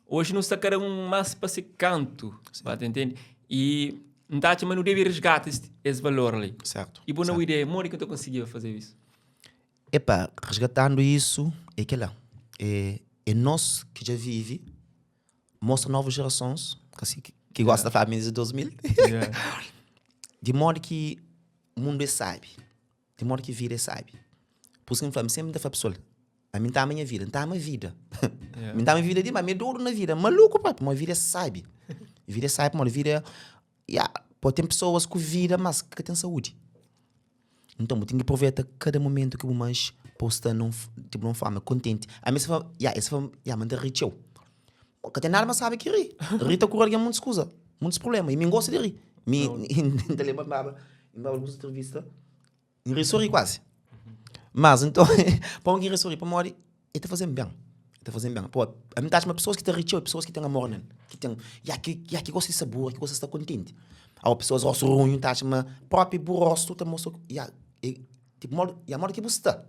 Oji nu sta kada un más pa se kantu, ba ta intende? I N ta atxa ma nu debe resgata es, es valor li. Sertu. I bu na Sertu. ideia, modi ki nu ta konsigiba faze isu? Epa, resgatando isu, é kel-la. É, é nos ki dja vive, mostra novas jerasons, kasi ki, ki gosta ta fla mi di 2000, di modi ki mundu é sabi. Di modi ki vida é sabi. Pur isu ki N fla, mi senpri N ta fla pesoal, ami N ta ama nha vida, N ta ama vida. Mi N ta ama vida dimás, mi é dodu na vida, maluku propi, pamodi vida é sabi. Vida é sabi pamodi vida, ya, pode ten pesoas ku vida mas ki ka ten saúdi. Nton bu ten ki proveta kada momentu ki bu manxe pa bu sta nun, tipo nun forma kontenti. Ami es fla, ya, es fla, ya, ma N ta ri txeu. Ka ten nada más sabi ki ri. Ri ta kura algen muntis kuza, muntis prubléma. I mi N gosta di ri. Mi, N ta lenbra N baba, N baba alguns entrevista, N ri so ri kuazi. Mas, nton, pamodi ki N ri so ri? Pamodi e ta faze-m ben, e ta faze-m ben. Pô, ami ta atxa ma pesoas ki ta ri txeu é pesoas ki ten amor na el, ki ten, ya, ki, ya, ki gosta di sabura, ki gosta di sta kontenti. Awa, pesoas rostu runhu, N ta atxa ma propi bu rostu ta mostra, ya, e, tipo, modi, ya, modi ki bu sta.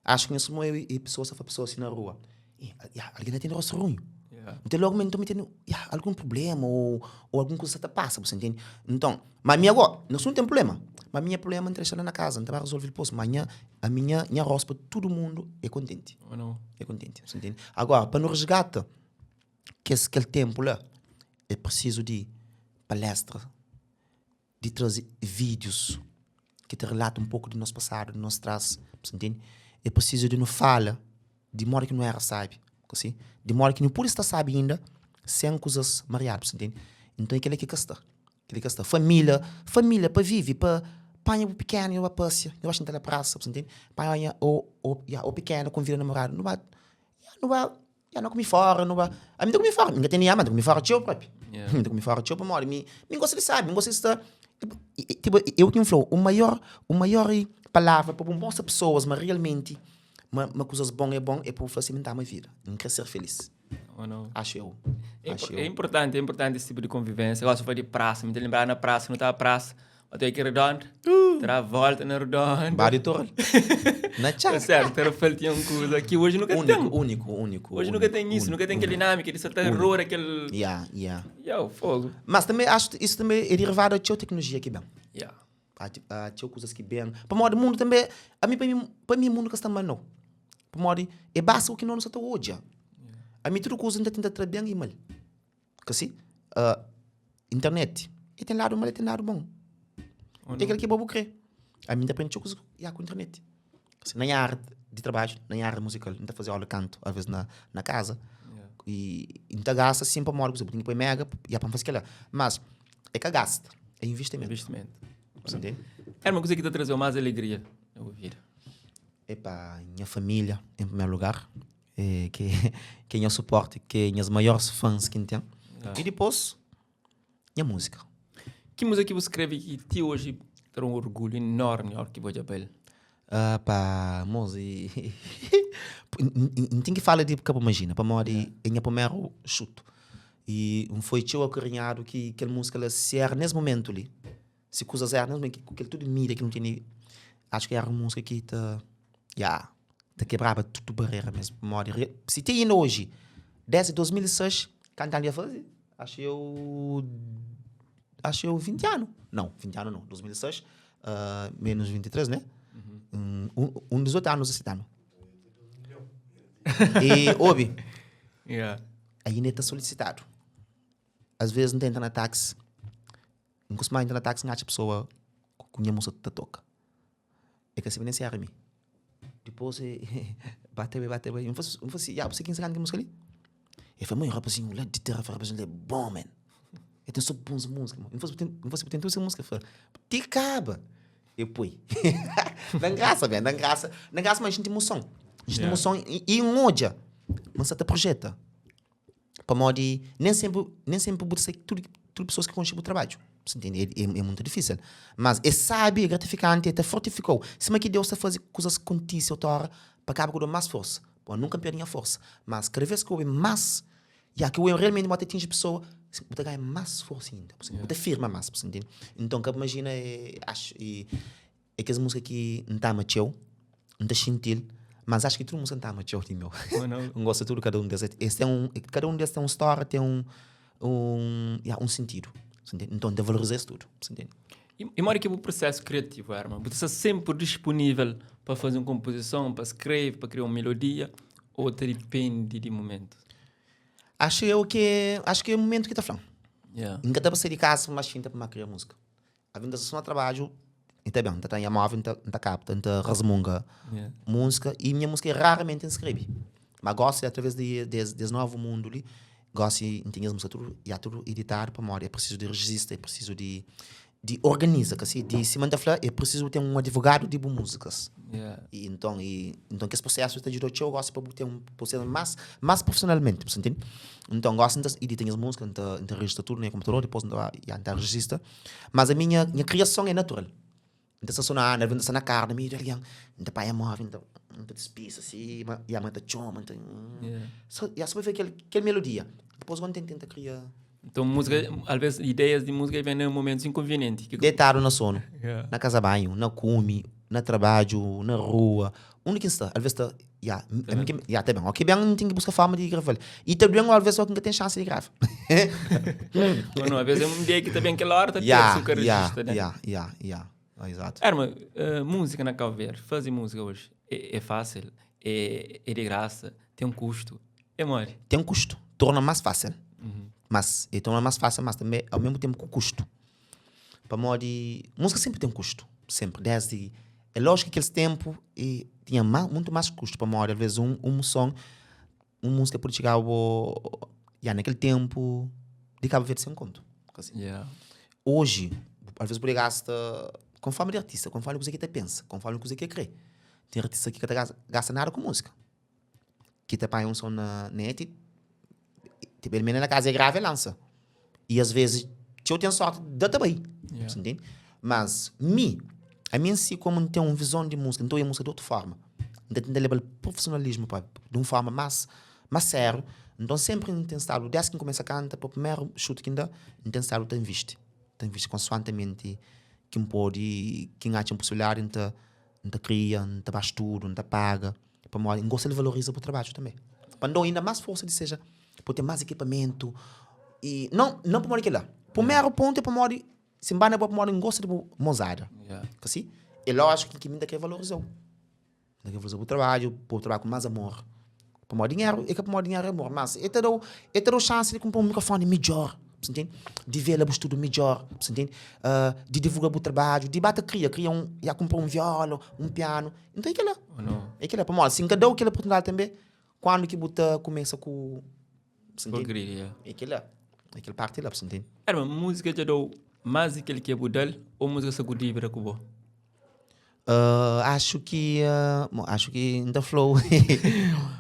Acho ki nhos mo e pessoas ta fla pessoas si na rua. E, ya, algen ta tene rostu runhu. Yeah. Nton logo mi nton mi tene ya, algun problema ou, ou algun kuza sa ta pasa, bu sa ntende? Nton, ma mi agora, nos nu ten problema. Ma mi nha problema N ta dexa la na kaza, N ta ba resolve dipôs. Ma nha, ami nha, nha rostu pa tudu mundu é kontenti. Oh, não. É kontenti, bu sa ntende? Agora, pa nu resgata kes, kel tempu la, é presizu di palestra, di traze vídius ki ta relata un poku di nos pasadu, di nos tras, bu sa ntende? É prisizu di nu fala di modi ki nu era sabi, si? Di modi ki nu pudi sta sabi inda sen kuzas mariadu, bu sa ntende? Nton é kel-la ki ka sta, kel-la ki ka sta. Família, família pa vive, pa panha bu pikenu i bu ba pasia, nu ba xinta na prasa, bu sa ntende? Panha o, o, ya, o pikenu konvida namoradu, nu ba, ya, nu ba Ya, no kumi fora, no ba. Ami ta kumi fora, mi ka tene ya, ma ta kumi fora txeu propi. Yeah. Mi ta kumi fora txeu pamodi mi mi gosta di sabi, mi gosta di sta tipo, eu ki N fla-u, o maior, o maior palavra pa bu mostra pesoas ma realmenti ma ma kuzas bon é bon é pa bu fla si mi N ta ama vida, N kre ser felis. Oh, não. Acho eu. É, Acho é eu. importante, é importante esse tipo de convivência. Gosto de falar de praça, me te lembrar na praça, não tá praça. Até aqui redondo, terá a volta na redonda. Bari Torre. Na Tá txá. certo, terá faltinha um coisa que hoje nunca tem. Único, único, único. Hoje nunca tem isso, único, nunca tem aquele único. dinâmica de só terror, aquele. Yeah, yeah. Yo, fogo. Mas também acho que isso também é derivado da txeu tecnologia que bem. Yeah. Há, há txeu coisas que bem. Pamodi mundo também, a mim, para mim, para mim mundo ka sta mal não. Pamodi é basta o que não sa ta odja. A mim tudo coisa nta tenta tra bem e mal. Kasi, uh, internet, e ten ladu mal e ten ladu bon. Ou É kel ki bo bu kre. Ami N ta prende txeu kuza ya ku internet. Kasi, na nha área di trabadju, na nha área muzikal, N ta faze aula di kantu alvês na, na kaza. Yeah. I N ta gasta sin pamodi ku bu ten ki poi mega ya pa N faze kela. Mas é ka gasta, é investimentu. Investimento. Você entende? Era uma coisa que te trazeu mais alegria na tua vida. Epá, nha família em primeiro lugar, é, que, que é nha suporte, que é nhas maiores fãs que N ten. Yeah. E dipôs, nha múzika. Ki múzika ki bu skrebe ki ti oji ta da un orgulhu enormi óras ki bu odja pa el? Ah, pá, mos, e N ten ki fala di Ka Bu Imajina, pamodi é nha primeru xutu. E N foi txeu akarinhadu ki kel múzika la, si éra nes momentu li, si kuzas éra nes momentu, ku kel tudu mídia ki nu tene, atxu ki éra un múzika ki ta, ya, ta kebraba tudu barera mesmu, pamodi si ti inda oji, desdi 2006, kantu anu dja faze? Acho eu. Acho eu 20 anu. Não, 20 anu não. 2006, uh, menos 23, né? Uhum. Um, um 18 anos, 17 anos. E, ouve, Yeah. ainda está solicitado. Às vezes não entra na táxi. Não costuma entrar na táxi, não acha pessoa com minha moça te toca. É que assim nem se arme. Depois, bate, bate, bate. Não fosse, não fosse, ya, você quem sabe que música ali? Ele falou, mãe, rapazinho, lá de terra, rapazinho, é bom, man. Eu tenho só bons músicas, mano. Não fosse, não fosse, tem toda música. Falei, te acaba. Eu pui. Dá graça, velho, dá graça. Dá graça, mas a gente emoção. A gente Yeah. emoção e, e um ódio. Mas até projeta. Pamodi, nem sempre, nem sempre vou ser tudo, tudo pessoas que conhecem o trabalho. Bu ntende? É, é, é mutu difísil. Mas é sabi, é gratifikanti, é ta fortifikau. Sima ki Deus ta faze kuzas kontise otu óra pa kaba ku da más forsa. Bon, nunka N perde nha forsa. Mas kada vez ki obi más, ya ki obi realmenti ma ta atinji pesoa, bu ta ganha más forsa inda. Bu ta firma más, bu ntende? Nton, ka bu imajina, é, axu, é, É kes múzika ki N ta ama txeu, N ta xinti-l, mas acho ki tudu múzika N ta ama txeu di meu. N gosta tudu kada un des. Es ten un, kada un des ten un stória, ten un, un, ya, un sentidu. Nton N ta valoriza es tudu, bu ntende? I modi ki é bu prosesu kriativu, Herman? Bu ta sta senpri disponível pa faze un konpozison, pa skrebe, pa kria un melodia ô ta dipende di momentu? Acho eu ki, acho ki é momentu ki ta fla-m. N ka ta ba sai di kasa pa N ba xinta pa N ba kria múzika. Alvês N ta sta so na trabadju, N ta ben, N ta tra nha móvel, N ta kapta, N ta rasmunga múzika i nha múzika raramenti N skrebe. Ma gósi através di es novu mundu li, gósi N ten nhas múzika tudu, ya tudu iditadu pamodi é prisizu di rejista, é prisizu di di organiza, ka si? Di sima N ta fla, é prisizu ten un advogadu di bu múzikas. I nton, i nton kes prosesu ta djuda-u txeu gósi pa bu ten un prosesu más más profesionalmenti, bu sta ntende? Nton gósi N ta idita nhas múzika, N ta N ta rejista tudu na nha konputador, dipôs N ta ba, ya N ta rejista. Mas a minha, nha kriason é natural. N ta sta so na anda, N ta sta na kar, na meiu di algen, N ta panha móvel, N ta, N ta dispisa si, ma, ya, ma ta txoma, N ta, so, ya, so pa fika kel, kel melodia. Dipôs gosi N ten tenta kria. Nton múzika, alvês ideias di múzika ben na momentus inkonvenienti. Detadu na sonu, na kaza banhu, na kume, na trabadju, na rua, undi ki N sta, alvês ta. Ya, a mi ki, ya, ta ben. Ok, ben, N ten ki buska forma di grava-l. I ta ben, alvês, só ki N ka ten xansi di grava. Ou não, às vezes é um dia que ta ben kel hora, ta Ya, perse o ka ya, regista, né? ya, ya, ya. Ah, Exato. Erma, eh, música na Cabo Verde, fazer música hoje, é, é fácil, é, é de graça, tem um custo, é mole. Ten kustu. Torna más fásil. Mas, e torna más fásil, mas tanbe, ao mesmu tenpu ku kustu. Pamodi, múzika senpri ten kustu. Senpri. Desdi É lójiku ki kel ténpu e tinha ma mutu más kustu pamodi alvês un un son, un múzika pode txigaba bo ya na kel ténpu di Kabu Verdi sen kontu. Kasi. Yeah. Oji, alvês bu pode gasta konformi di artista, konformi kuzê ki el ta pensa, konformi kuzê ki el krê. Ten artista ki ka ta gasta gasta nada ku múzika, ki ta panha un son na net, tipo el mende na kaza el grava el lansa. E as vezes txeu ten sorte da ta bai. Yeah. Você entende? Mas mi, a mi em si como N ten un vizon di múzika, N ta oia múzika di otu forma. N ta tenta leba-l profesionalismu pa di un forma más más sériu. Nton senpri N ten stadu, desdi ki N kumesa kanta pa primeru xuti ki N da, N ten stadu ta invisti, ta invisti konsuantamenti ki N pode, ki N atxa un posibilidadi N ta N ta kria, N ta ba studu, N ta paga. Pamodi N gosta di valoriza bu trabadju tanbe. Pa N da-u inda más forsa di seja pa bu ten más ekipamentu i non non pamodi kila. Primeru pontu é pamodi si N ba na bo é pamodi N gosta di bu mozada. Ka si? É lójiku ki mi N ta kre valoriza-u. N ta kre valoriza bu trabadju, pa bu trabadja ku más amor. Pamodi dinheru, é ka pamodi dinheru é amor, mas e ta da-u e ta da-u xansi di kunpra un mikrofoni midjór. Bu sta ntende? Di vela bu studu midjór, bu sta ntende? Di divulga bu trabadju, di ba ta kria, kria un, ya kunpra un viola, un pianu. Nton é kela. É kela. Pamodi si N ka da-u kel oportunidadi tanbe, kuandu ki bu ta kumesa ku, bu sta ntende? É kela. É kel parti la, bu sta ntende? Erma, múzika dja da-u más di kel ki bu da-l ô múzika sta ku dívida ku bo? Acho ki, bon, acho ki N ta fla-u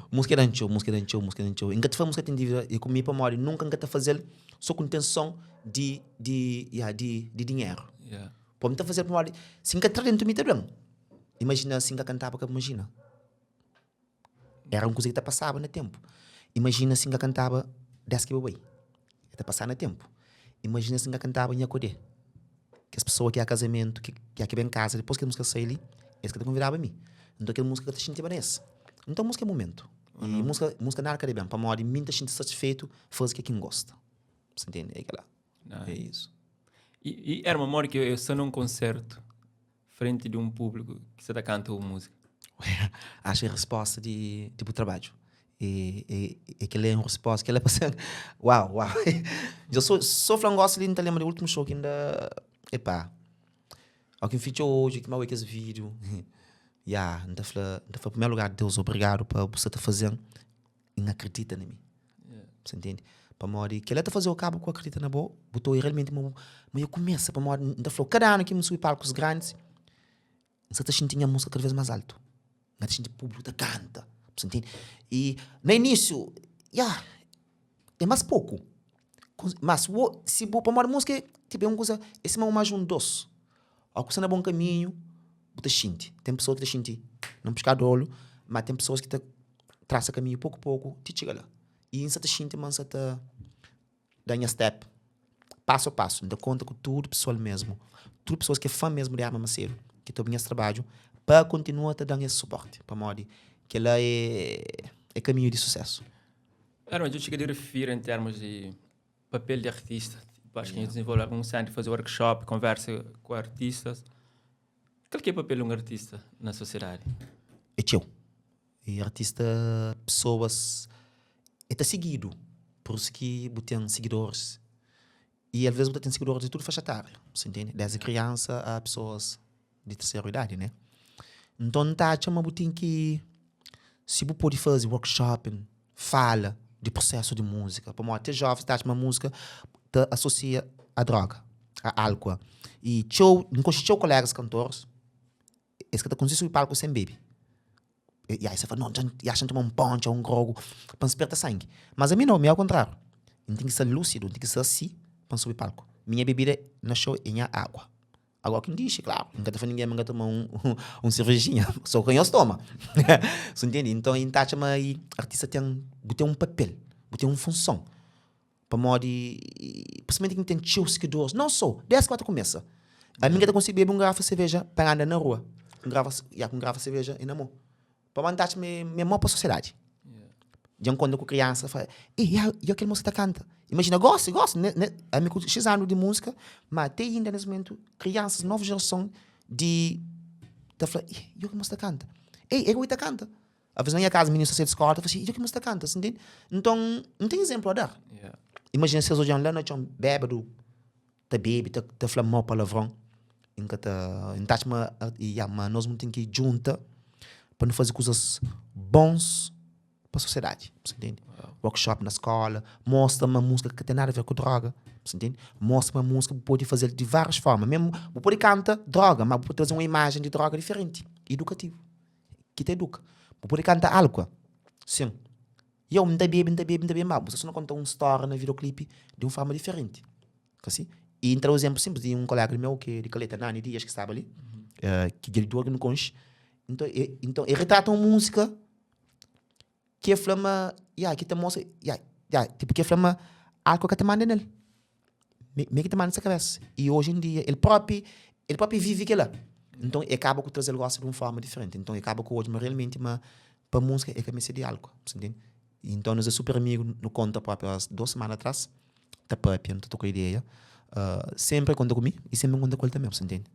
múzika da-m txeu, múzika da-m txeu, múzika da-m txeu. N ka ta fla múzika ten dívida ku mi pamodi nunka N ka ta faze-l so ku intenson di, di, ya, di, di dinheru. Pô, N ta faze-l pamodi si N ka tra dentu mi ta due-m. Imajina si N ka kantaba, ka bu imajina. Era un kuza ki ta pasaba na ténpu. Imajina si N ka kantaba Des ki bu bai. E ta pasaba na ténpu. Imajina si N ka kantaba Nha Kodé. Kes pesoa ki ia kazamentu, ki ia ki ben kaza, dipôs ki kel múzika sai li, es ka ta konvidaba mi. Nton kel múzika ka ta xintiba na es. Nton múzika é mumentu. I múzika, múzika nada ka da ben, pamodi mi N ta xinti satisfeitu faze ke ki N gosta. Bu ntende? É kela. É isu. I era ma modi ki eu sta nun konsertu frenti di un públiku ki sta ta kanta bu múzika? Acho é resposta di di bu trabadju. E e e kel-la é un resposta, kel-la pa ser uau, uau. Dja so so fla un gosi li, N ta lenbra di últimu show ki N da, epá, óki N fitxa odju ki N ba oi kes vídiu, ya, N ta fla, N ta fla primeru lugar, Deus obrigadu pa bu sta ta faze-m N akredita na mi. Bu sta ntende? Pamodi kel-la ta faze-u kaba ku akredita na bo, bu ta oi realmenti ma bu ma dja kumesa. Pamodi N ta fla-u, kada anu ki N subi palkus grandis, N sta ta xinti nha múzika kada vez más altu. N ta xinti públiku ta kanta. Bu sta ntende? I na inísiu, ya, é más poku. Mas bo, si bo, pamodi múzika é tipo é un kuza, é sima un más un dôs. Ó ku sta na bon kaminhu, bu ta xinti. Ten pesoa ki ta xinti na un piskadu di olu, ma ten pesoas ki ta trasa kaminhu poku poku ti txiga la. I N sa ta xinti ma N sa ta da nha step pasu a pasu. N ta konta ku tudu pesoal mesmu, tudu pesoas ki é fan mesmu di Herman Macedo, ki ta obi nhas trabadju, pa kontinua ta da-m es suporti, pamodi kel-la é kaminhu di susésu. Herman, dja bu txiga di rifiri en termus di papel di artista, tipo, acho que yeah. desenvolve algum centro, fazer workshop, conversa com artistas. Qual que é o papel de um artista na sociedade? É txeu. E artista, pessoas, é ta seguido. Por isso que bu ten seguidores. E às vezes bu ta ten seguidores de tudo faixa etária, você entende? Desde criança a pessoas de terceira idade, né? Então N ta atxa ma bu ten ki, si bu pode faze workshop, fala di prosesu di múzika, pamodi te jovens ta atxa ma múzika ta asosia a droga, a álkool. I txeu, N konxe txeu kolegas kantores, es ka ta konsigi subi palku sen bebe. E ai, sa fla, no, dja N atxa N toma un pontxa, un grogu, pa N sperta sangi. Mas ami nau, ami ao kontráriu. N ten ki sta lúsidu, N ten ki sta asi pa N subi palku. Minha bebida na show é nha água. Agora ki N dixi, klaru, N ka ta fla ningen ma N ka toma un un servejinha, so ka nhos toma. Su ntende? Nton, N ta atxa ma artista ten, bu ten un papel, bu ten un funson. Pamodi, prinsipalmenti ki N ten txeu sigidoris, nau so, des ki ba ta kumesa. Ami N ka ta konsigi bebe un garafa di serveja pa N anda na rua, ku un garafa, ya, ku un garafa di serveja na mon. Pamodi N ta atxa ma é mau pa sosiedadi. Dja N konta ku kriansa, fla, Ei, ya, ya kel mosa ta kanta. Imajina, gosi, gosi, ne, ne, ami ku xis anu di múzika, ma te inda nes mumentu, kriansas, novu jerason di ta fla, Ei, ya kel mosa ta kanta. Ei, el ta kanta. Aves na nha kaza, mininu sta sai di skola, ta fla si, ya kel mosa ta kanta, si ntende? Nton, N ten izénplu a dar. Imajina si es odja-m la na txon, bébadu, ta bebe, ta, ta fla mau palavron, N ka ta, N ta atxa ma, ya, ma nos nu ten ki djunta pa nu faze kuzas bons pa sosiedadi, bu sa ntende? Workshop na skola, mostra ma múzika ka ten nada a ver ku droga, bu sa ntende? Mostra ma múzika bu pode faze-l di várias forma, mesmu bu pode kanta droga, ma bu pode traze un imajen di droga diferenti, idukativu, ki ta eduka. Bu pode kanta álkua, sin. Yo, N ta bebe, N ta bebe, N ta bebe, ma bu sta sô na konta un stória na videoclipe di un forma diferenti. Ka si? I N ta da un izénplu sinplis di un koléga di meu ki é di Kaleta, Nani Dias, ki staba li, ki dja di dor ki nu konxe. Nton, e, nton, e retrata un múzika ki e fla ma, ya, ki ta mostra, ya, ya, tipu ki e fla ma álkol ka ta manda nel. Mi, mi ki ta manda se kabesa. I oji en dia, el propi, el propi vive kila. Nton, e kaba ku traze-l gosi di un forma diferenti. Nton, e kaba ku odja ma realmenti ma pa múzika e ka meste di álkol, bu ntende? Nton, nos é super amigu, nu konta propi as dos semana atras, ta papia, nu ta troka ideia. Senpri el konta ku mi i senpri N konta ku el tanbe, bu ntende?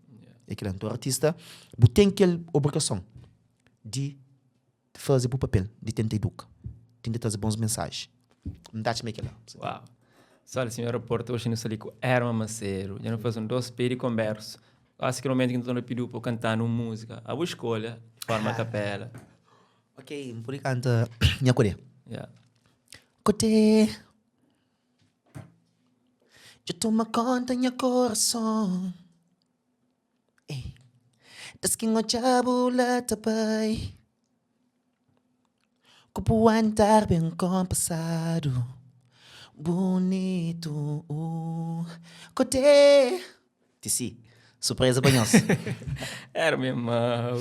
É kila. Nton, artista, bu ten kel obrigason di faze bu papel di tenta iduka, tenta traze bons mensaji. N ta atxa ma é kel-la. Uau! Sal, sinhor raporta, oxi nu sta li ku Herman Macedo. Dja nu faze un dos pé di konbersu. Gosi kel momentu ki nu ta torna pidiu pa bu kanta-nu un múzika. A bu skolha, di forma a kapela. Ok, N pode kanta Nha Kodê. Yeah. Kodê, dja toma konta nha korason. Ei, das ki N odja-bu la ta bai Ku bu andar ben konpasadu Bunitu, uh, Kodê Tisi, surpreza pa nhos. Era mi mau.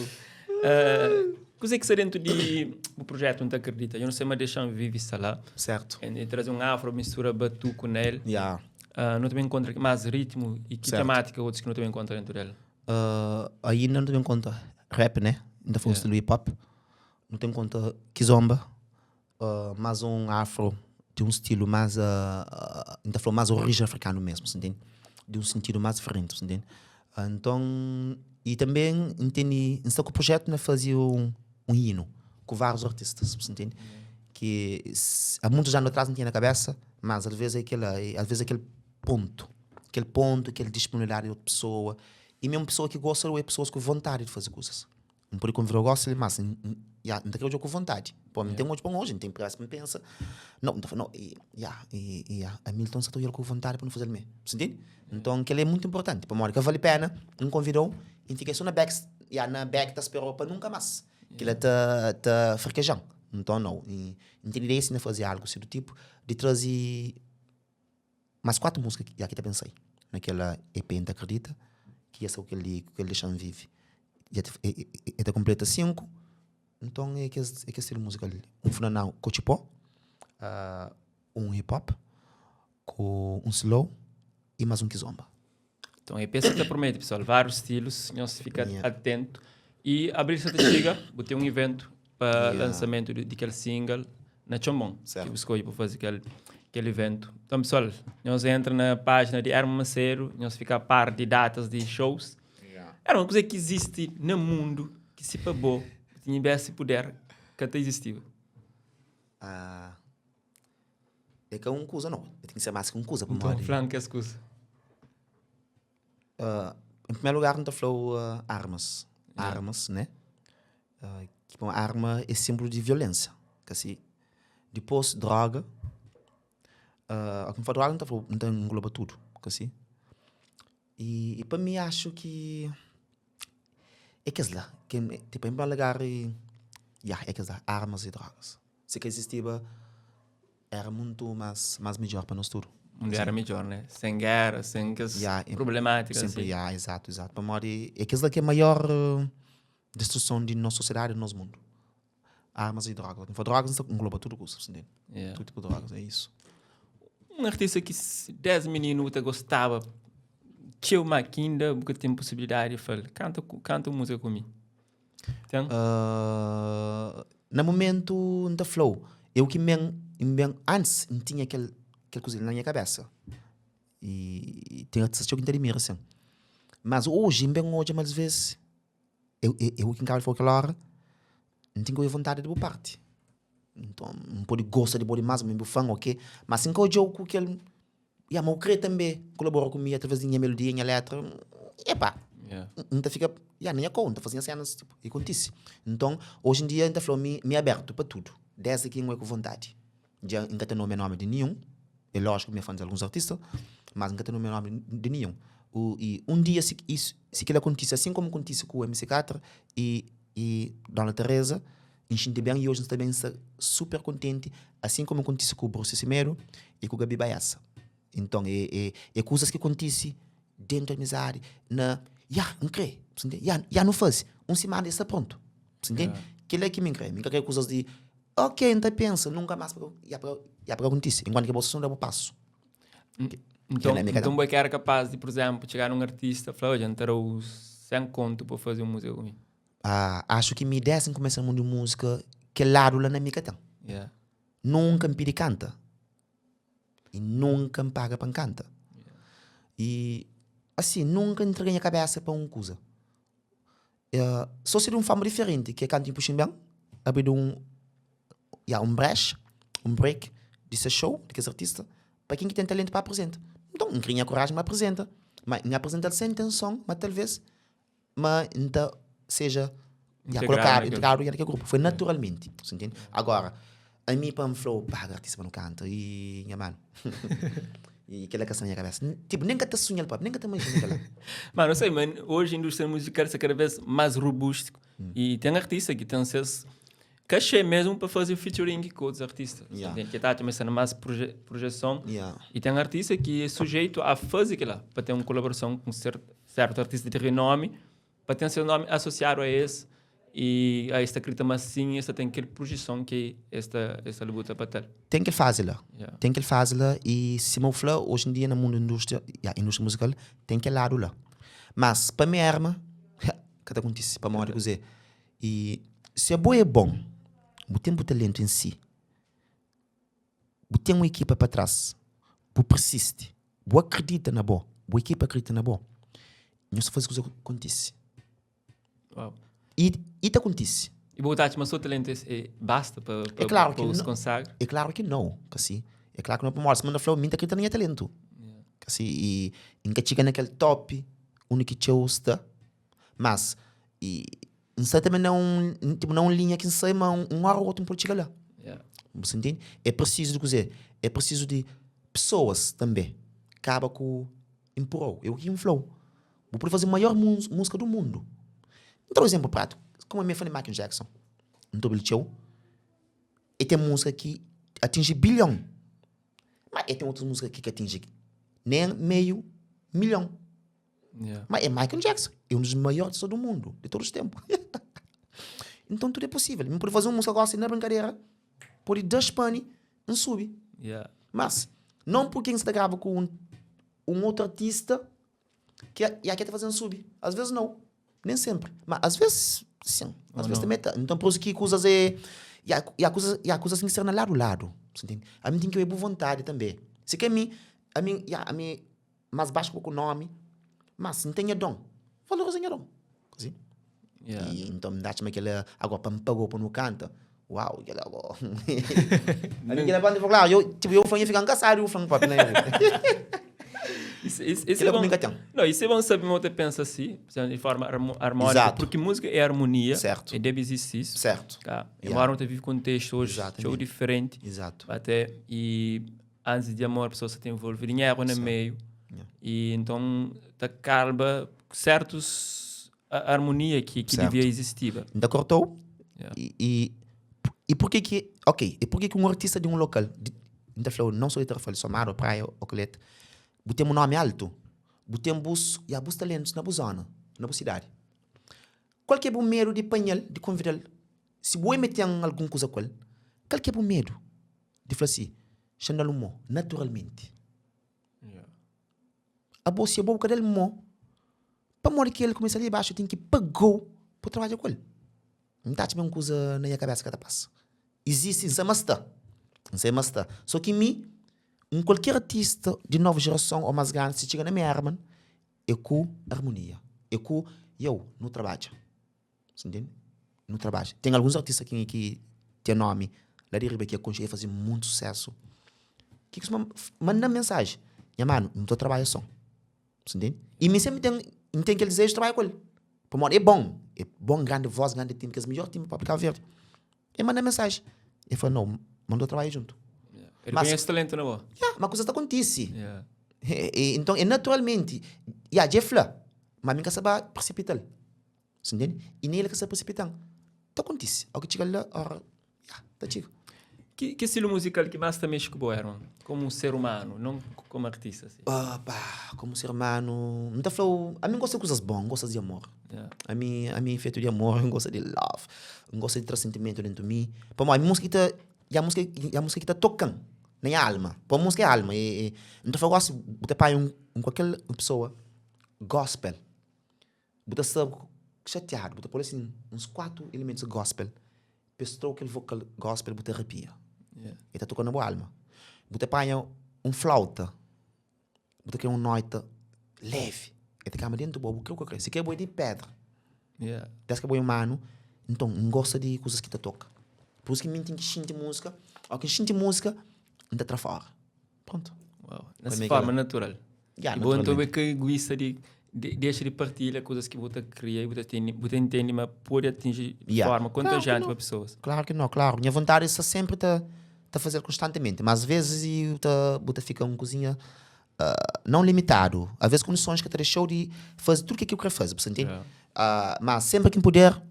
Uh, kuzê ki sta dentu di bu projetu N ta akredita? Eu não sei, ma dexa-m vive sta la. Certo. E traze un afro, mistura batuku na el. Yeah. Uh, nu ta ben enkontra más ritmu i ki temátika otus ki nu ta ben enkontra dentu del? Uh, ainda nu ta ben enkontra rap, né? N ta fla un stilu hip hop. Nu ta enkontra kizomba, uh, más un afro di un stilu más, uh, N ta fla más origem afrikanu mesmu, sa ntende? Di un sentidu más diferenti, sa ntende? Uh, nton, i tanbe N tene, N sta ku projetu na faze un, un hinu ku várius artistas, sa ntende? Ki há muitos anos atrás N tinha na kabesa, Mas alvês é kel, alvês é kel pontu, kel pontu, kel disponibilidadi di otu pesoa. I mesmu pesoa ki gosta di é pesoas ku vontadi di faze kuzas. N pode konvida-u gosi li, mas N, ya, N ta kre odja-u ku vontadi. Pô, mi ten odju pa N odja, N ten presa pa N pensa. No, N ta fla, no, ya, ya, Hamilton sa ta odja-l ku vontadi pa nu faze-l mê. Bu ntende? Nton, kel-li é mutu inportanti, pamodi ka vali pena N konvida-u i N fika so na back, ya, na back ta spera-u pa nunka más. Kel-la ta, ta frakeja-m. Nton, nau. N ten ideia si na faze algu si du tipu di traze. Mas 4 múzika ya ki ta ben sai na kel EP N ta akredita ki ya sai ku kel li ku kel Dexa-m Vive ya ta e ta konpleta 5 nton é kes é kes stilu múzika li un funaná kotxi-pó un hip hop ku un slow i mas un kizomba. Nton EP sa ta promete pessoal várius stilus nhos fika atentu i abril sa ta txiga bu ten un iventu pa lansamentu di kel single na Txonbon ki bu skodje pa faze kel kel iventu. Nton pessoal nhos entra na pájina di Herman Macedo nhos fika a par di datas di shows. Herman kuzê ki izisti na mundu ki si pa bo bu tinha bes si puder ka ta izistiba? É ka un kuza nau, ten ki ser más ki un kuza pamodi. Nton fla-m kes kuza. Em primeru lugar N ta fla-u armas, armas né, ki pa arma é sinbulu di violénsia, ka si? Dipôs droga, óki N fla droga N ta fla-u N ta engloba tudu, ka si? I pa mi axu ki é kes la, ki tipo em primeru lugar ya é kes la, armas i drogas. Si ka izistiba, era muntu más, más midjór pa nos tudu. Mundu era midjór, né? Sen géra, sen kes Ya, problemátika Senpri, asi. ya, izatu, izatu. Pamodi é kes la ki é maior distruson di nos sosiedadi, di nos mundu. Armas i drogas. N fla drogas, n sta ngloba tudu kusa, bu ntende? Ya. Tudu tipu di drogas, é isu. Un artista ki des mininu bu ta gostaba txeu má ki inda bu ka ten posibilidadi di fla-l, kanta, kanta un múzika ku mi. Ten? Uh, na momentu N ta fla-u, eu ki men, N ben, antis N tinha kel, kel kuza li na nha kabesa. I ten artistas txeu ki N ta adimira sin. Mas oji N ben odja ma alvês eu, eu, eu ki N kaba di fla-u kel óra, N ten ki odja vontadi di bu parti. Nton, N pode gosta di bo dimás, mi é bu fan, ok, ma si N ka odja-u ku kel Ya, ma bu krê tanbê kolabora ku mi através di nha melodia, nha létra, epá, N ta fika, ya, na nha kou, N ta faze nha sénas, tipo, i kontise. Nton, oji en dia N ta fla-u mi, mi é abertu pa tudu, désdi ki N oi ku vontadi. Dja N ka ta nomia nómi di ninhun, é lójiku mi é fan di alguns artista, mas N ka ta nomia nómi di ninhun. U, i un dia si isu, si kel-la kontise, asin komu kontise ku MC Catra i i Dona Teresa, N xinti ben i oji N sta ben, N sta super kontenti, asin komu kontise ku Bruce Semedo i ku Gaby Baessa. Nton, e e e kuzas ki kontise dentu amizadi na, ya, N kre, bu ntende? Ya, ya nu faze, un simana dja sta prontu, bu ntende? Kila ki mi N kre, mi ka kre kuzas di, ok, N ta pensa, nunka mas pa ya pa ya pa ka kontise, enkuantu ki bo sta da bu pasu. Nton, nton bo é ki era kapaz di, pur izénplu, txiga nun artista, fla, odja, N ta da-u 100 kontu pa bu faze un múzika ku mi. Ah, axu ki mi dés N kumesa na mundu di múzika, kel ladu la na mi ka ten. Yeah. Nunka N pidi kanta. I nunka N paga pa N kanta. I asi, nunka N ntrega nha kabésa pa un kuza. Uh, so si di un forma diferenti, ki é kantu N puxa-m ben, abridu un, ya, un brecha, un break di ses show, di kes artista, pa ken ki ten talentu pa aprizenta. Nton, N kria nha koraji, N aprizenta. Ma N aprizenta-l sen intenson, ma talvês ma N ta seja ya kolokadu, integradu na kel grupu. Foi naturalmenti, bu ntende? Agora, ami pa N fla-u paga artista pa nu kanta, ii nha manu, i kel-la ka sta na nha kabesa. Tipu, nen ka ta sunha-l propi, nen ka ta imajina kel-la. Manu, sei, ma oji indústria muzikal sta kada vez más robustu i ten artista ki ten ses kaxê mesmu pa faze featuring ku otus artista. Yeah. Ki ta atxa ma sta na más proje, projeson. Yeah. I ten artista ki é sujeitu a faze kel-la, pa ten un kolaborason ku sertu artista di renomi, pa ten ses nomi asosiadu a es i a es ta kridita ma sin es ta ten kel projeson ki es ta es ta luta pa tal. Ten kel fazi la. Yeah. Ten kel fazi la i sima bu fla, oji en dia na mundu indústria, ya, indústria muzikal, ten kel ladu la. Mas pa mi erma, ka ta kontise. Pamodi kuzê? I si abo é bon, bu ten bu talentu en si, bu ten un ekipa pa tras, bu persisti, bu akredita na bo, bu ekipa akredita na bo, nhos ta faze kuza kontise. Wow. I, i ta kontise. I bu ta atxa ma so talentu é, basta pa, pa, É klaru pa ki us no. konsagra? É klaru ki nau, ka si. É klaru ki nau, pamodi sima N ta fla-u, mi N ta akredita na nha talentu. Yeah. Ka si, i N ka txiga na kel top undi ki txeu sta, Mas, i N sta tanbe na un, tipo, na un linha ki N sai ma un ora ô otu N pode txiga la. Yeah. Bu sa ntende? É prisizu di kuzê? É prisizu di pesoas tanbe kaba ku inpura-u. É u ki N fla-u. Bu pode faze maior múzika du mundu. N ta da un izénplu prátiku. Komu ami é fã di Michael Jackson, N ta obi-l txeu. E ten múzika ki atinji bilhon. Má e ten otus múzika ki ka atinji. Nem meio milhão. Yeah. Mas é Michael Jackson, é um dos maiores artistas do mundo, de todos os tempos. então tudo é possível. Me pode fazer uma música agora assim na brincadeira, pode dar pane, não sube. Yeah. Mas não porque você grava com um, um outro artista que e aqui está fazendo sub. Às vezes não. Nem sempre. Mas às vezes sim. Às vezes também tá. Então por isso que coisas é. E a, e a coisa, e a coisa tem que ser na lado lado. Você entende? A mim tem que ter boa vontade também. Se que a mim, a mim, a mim mais baixo com o nome, mas não tem dom. Valoriza dom. Assim? Yeah. E, então me dá-me aquele. Agora, para me pagou para não canta. Uau, aquele agora. A mim, aquele banda, claro, eu, tipo, eu fui ficar cansado, eu fui papo, né? Isso, isso, isso é bom. Não, isso é bom saber como você pensa assim, de forma harmônica, Exato. porque música é harmonia. Certo. E deve existir isso. Certo. Tá? Embora yeah. não vive contexto hoje, show diferente. Exato. Até, e antes de amor, a pessoa se tem envolvida em erro no meio. Yeah. E então, tá calma certos a harmonia que, que devia existir. Ainda cortou. Yeah. E, e, e por que que, ok, e por que que um artista de um local, de, ainda falou, não só de Tarrafal, só Mar, Praia, ou Colete, tem um nome alto, tem bus, e há bus talentos na zona, na cidade. Qual que é o medo de apanhar, de convidar? Se você meter alguma coisa com ele, qual que é o medo? De falar assim, xandal um naturalmente. Yeah. A bolsa é boa, cadê mo? Para morrer que ele começa ali embaixo, tem que pagar para trabalhar com ele. Não está tipo uma coisa na minha cabeça que tá passa. Existe, não sei mas está. Não sei mas está. Só que mim, um qualquer artista de nova geração ou mais grande, se chega na minha arma, é com harmonia. É com eu, no trabalho. Você entende? No trabalho. Tem alguns artistas aqui que tem nome lá de riba que consegue fazer muito sucesso. Que que manda mensagem. Minha mano, não estou trabalhando só. Você entende? E me sempre tem, tem aquele desejo de trabalhar com ele. Porque é bom. É bom, grande voz, grande time, que é o melhor time para Cabo Verde. Ele manda mensagem. Ele falou, não, mandou trabalhar junto. Yeah. Ele mas, conhece talento, não é? Yeah, mas coisa está acontece. Yeah. E, e, então, é naturalmente, yeah, já fala, mas minha sabe precipitar. Você entende? E nem ele que sabe precipitar. Está acontece. Ao que chega lá, ora, yeah, tá chega. Que, que estilo musical que mais te mexe com o Herman? Como um ser humano, não como artista. Assim. Ah, pá, como ser humano. Não tá falando. A mim gosta de coisas boas, gosta de amor. Yeah. A mim, a mim feito de amor, eu gosto de love. Eu gosto de trazer sentimento dentro de mim. Pô, a música que tá, e a música, e a música que tá tocando nem a alma. Pô, a música é alma. E, e, não tá falando, gosto, botar pai um, um qualquer pessoa gospel. Botar chateado, botar por assim uns quatro elementos de gospel. Pessoa aquele vocal gospel, botar arrepia. Yeah. E tá tocando na boa alma. Botar pai um flauta. Botar que um noite leve. E tá cama dentro do bobo, que eu quero. Se quer boi de pedra. Yeah. Desce que boi humano. Então, não gosta de coisas que te toca. Por isso que mim tem que sentir música. Ao que sentir música, não tá fora. Pronto. Uau. Nessa forma natural. Yeah, e bom, então é que egoísta de, de, deixa de partilhar coisas que você cria e você tem, você entende, mas pode atingir de Yeah. forma Claro que contagiante não. para pessoas. Claro que não, claro. Minha vontade é sempre tá, tá fazer constantemente, mas às vezes eu tá, tá fica uma cozinha não limitado. Às vezes condições que te deixou de fazer tudo o que eu quero fazer, você entende? Yeah. Mas sempre que puder,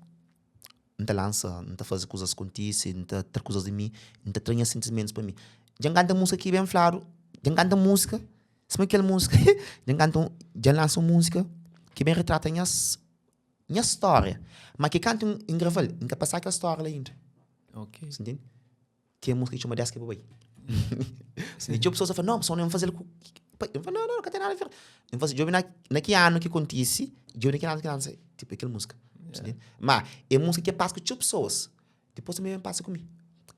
não te lança, não te faz coisas contigo, não te traz coisas de mim, não te traz sentimentos para mim. Já canta música aqui bem claro, já canta música, se bem aquela música, já canta, já lança uma música que bem retrata a minha, minha história, mas que canta em gravar, nunca passar aquela história lá ainda. Ok. Você entende? Tem a música que chama Desce que é Babai. Você entende? Tinha pessoas que falam, não, pessoal, não vou fazer. Eu falo, não, não, não tem nada a ver. Eu faço, eu vi na, naquele ano que acontece, eu naquele ano que lança, tipo, aquela música. Você entende? Mas é música que passa com outras pessoas. Depois também passa comigo.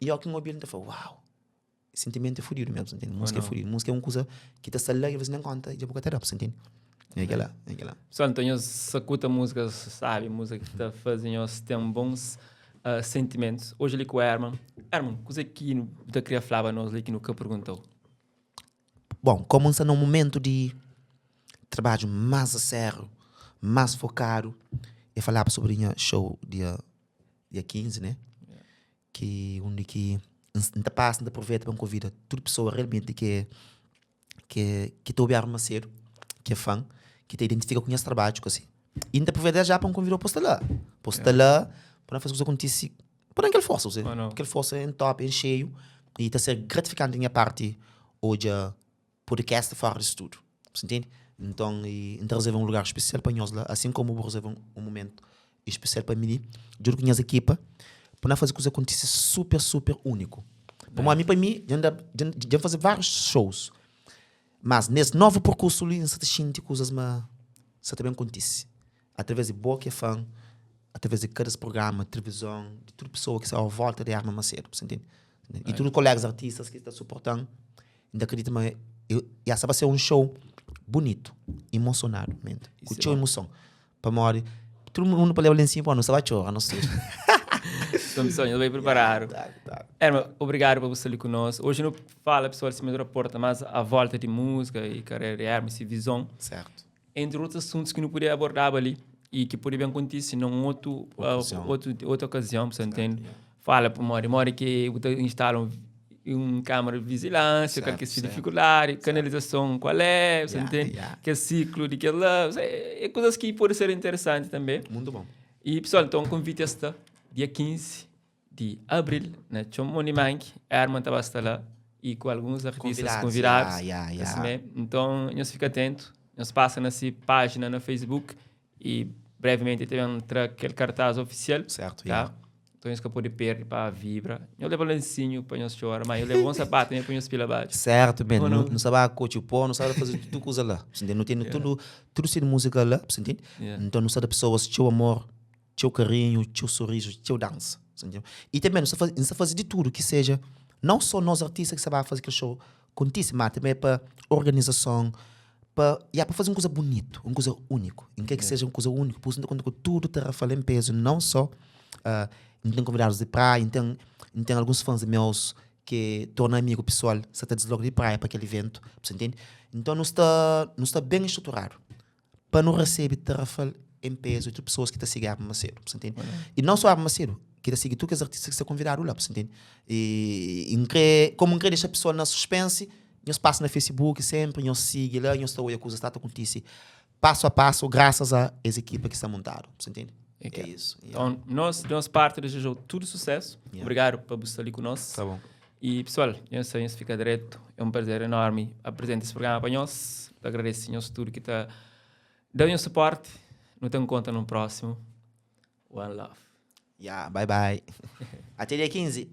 E eu que não ouvi, eu falo, uau. Sentimento é fodido mesmo, você entende? Música é não. fodido. Música é uma coisa que está lá e você nem conta, e depois até dá, você entende? É aquela, é aquela. Pessoal, então eu sacuta música, sabe? Música que tá fazendo nós ter bons sentimentos. Hoje ali com o Herman. Herman, coisa que no, da queria falar nós ali que nunca perguntou. Bom, como está num momento de trabalho mais a sério, mais focado, eu falava sobre o show dia, dia 15, né? Que onde que não te passa, não te aproveita para convida toda pessoa realmente que que que te ouve cedo, que é fã, que te identifica com esse trabalho, assim. E não te aproveita já para convidar posta lá. Posta lá, para fazer coisa acontecer, para aquele força, ou seja, Oh, não. aquele força em top, em cheio, e está a ser gratificante da minha parte hoje podcast fora de estudo. Bu ntende? Nton, N ta rezerva un lugar spesial pa nhos la, asin komu bu rezerva un mumentu spesial pa mi li, djuntu ku nhas ekipa, pa na faze kuza kontise super, super úniku. Pamodi ami pa mi, dja N da, dja N faze várius shows, mas nes novu perkursu li, N sa ta xinti kuzas ma sa ta ben kontise. Através di bo ki é fan, através di kada es programa, tilivizon, di tudu pesoa ki sta a volta di Herman Macedo, bu sta ntende? I tudu kolegas artistas ki ta suportan, N ta kridita ma ya sta pa ser un show bunitu, emosionadu, ku txeu emoson, pamodi tudu mundu pa leba la en sima, nu sta ba txora nos tudu. Nton pessoal, nhos bai preparadu. Herman, obrigadu pa bu sta li ku nos. Oji nu fala pessoal sima nu raporta mas a volta di múzika i karera di Herman, si vizon. Sertu. Entri otus asuntus ki nu podia abordaba li i ki pode ben kontise na un otu otu otu okazion, bu sta ntende? Fala pamodi modi ki bu ta instala un un kamera di vijilansia, kal ki é si difikuldadi, kanalizason kual é, bu sta ntende? Kel siklu di kel la, é kuzas ki pode ser interesanti tanbe. Muntu bon. I pesoal, nton konviti es sta dia 15 di abril na Txon Money Manki, Herman ta ba sta la i ku alguns artistas konvidadus. Yeah. Nton nhos fika atentu, nhos pasa na si pájina na Facebook i brevemente ta ben tra kel kartaz ofisial. Certo, tá? Yeah. Nton nhos ka pode perde pa vibra. Nhos leba lensinhu pa nhos txora, ma nhos leba bon sapatu pa nhos pila baxu. Certo, ben, nu sa ba kotxi pó, nu sa ba faze tudu kuza la. Nu tene tudu, tudu stilu di múzika la, bu sta ntende? Nton nu sa da pesoas txeu amor, txeu karinhu, txeu sorizu, txeu dansa. I tanbe nu sta faze, nu sta faze di tudu ki seja nau so nos artista ki sta ba faze kel show kontise, ma tanbe pa organizason, pa, ya, pa faze un kuza bunitu, un kuza uniku. N kre ki seja un kuza uniku, pur isu N ta konta ku tudu Tarrafal en pezu, nau so N ten konvidadus di praia, N ten, N ten alguns fãs di meus ki torna amigu pesoal, sa ta disloka di praia pa kel iventu, bu sta ntende? Nton nu sta, nu sta ben estruturadu. Pa nu resebe Tarrafal em pezu e tudu pesoas ki ta sigi Herman Macedo, bu sa ntende? E não só Herman Macedo, ki ta sigi tudu kes artista ki sta konvidadu la, bu sa ntende? E N kre, komu N kre dexa pesoal na suspensi, nhos pasa na Facebook senpri, nhos sigi la, nhos ta oia kuzas sta ta kontise pasu a pasu, grasas a es ekipa ki sta montadu, bu sa ntende? É isso. Então, nós, de nos parte, desejou tudo sucesso. Obrigado pa bu sta li ku nós. Tá bom. E pessoal, nhos sa nhos fika dretu. É um prazer enorme apresenta esse programa pa nhos. Ta agradece nhos tudo ki ta da nhos suporte. Nu ta encontra num próximo. One love. Yeah, bye bye. Até dia 15.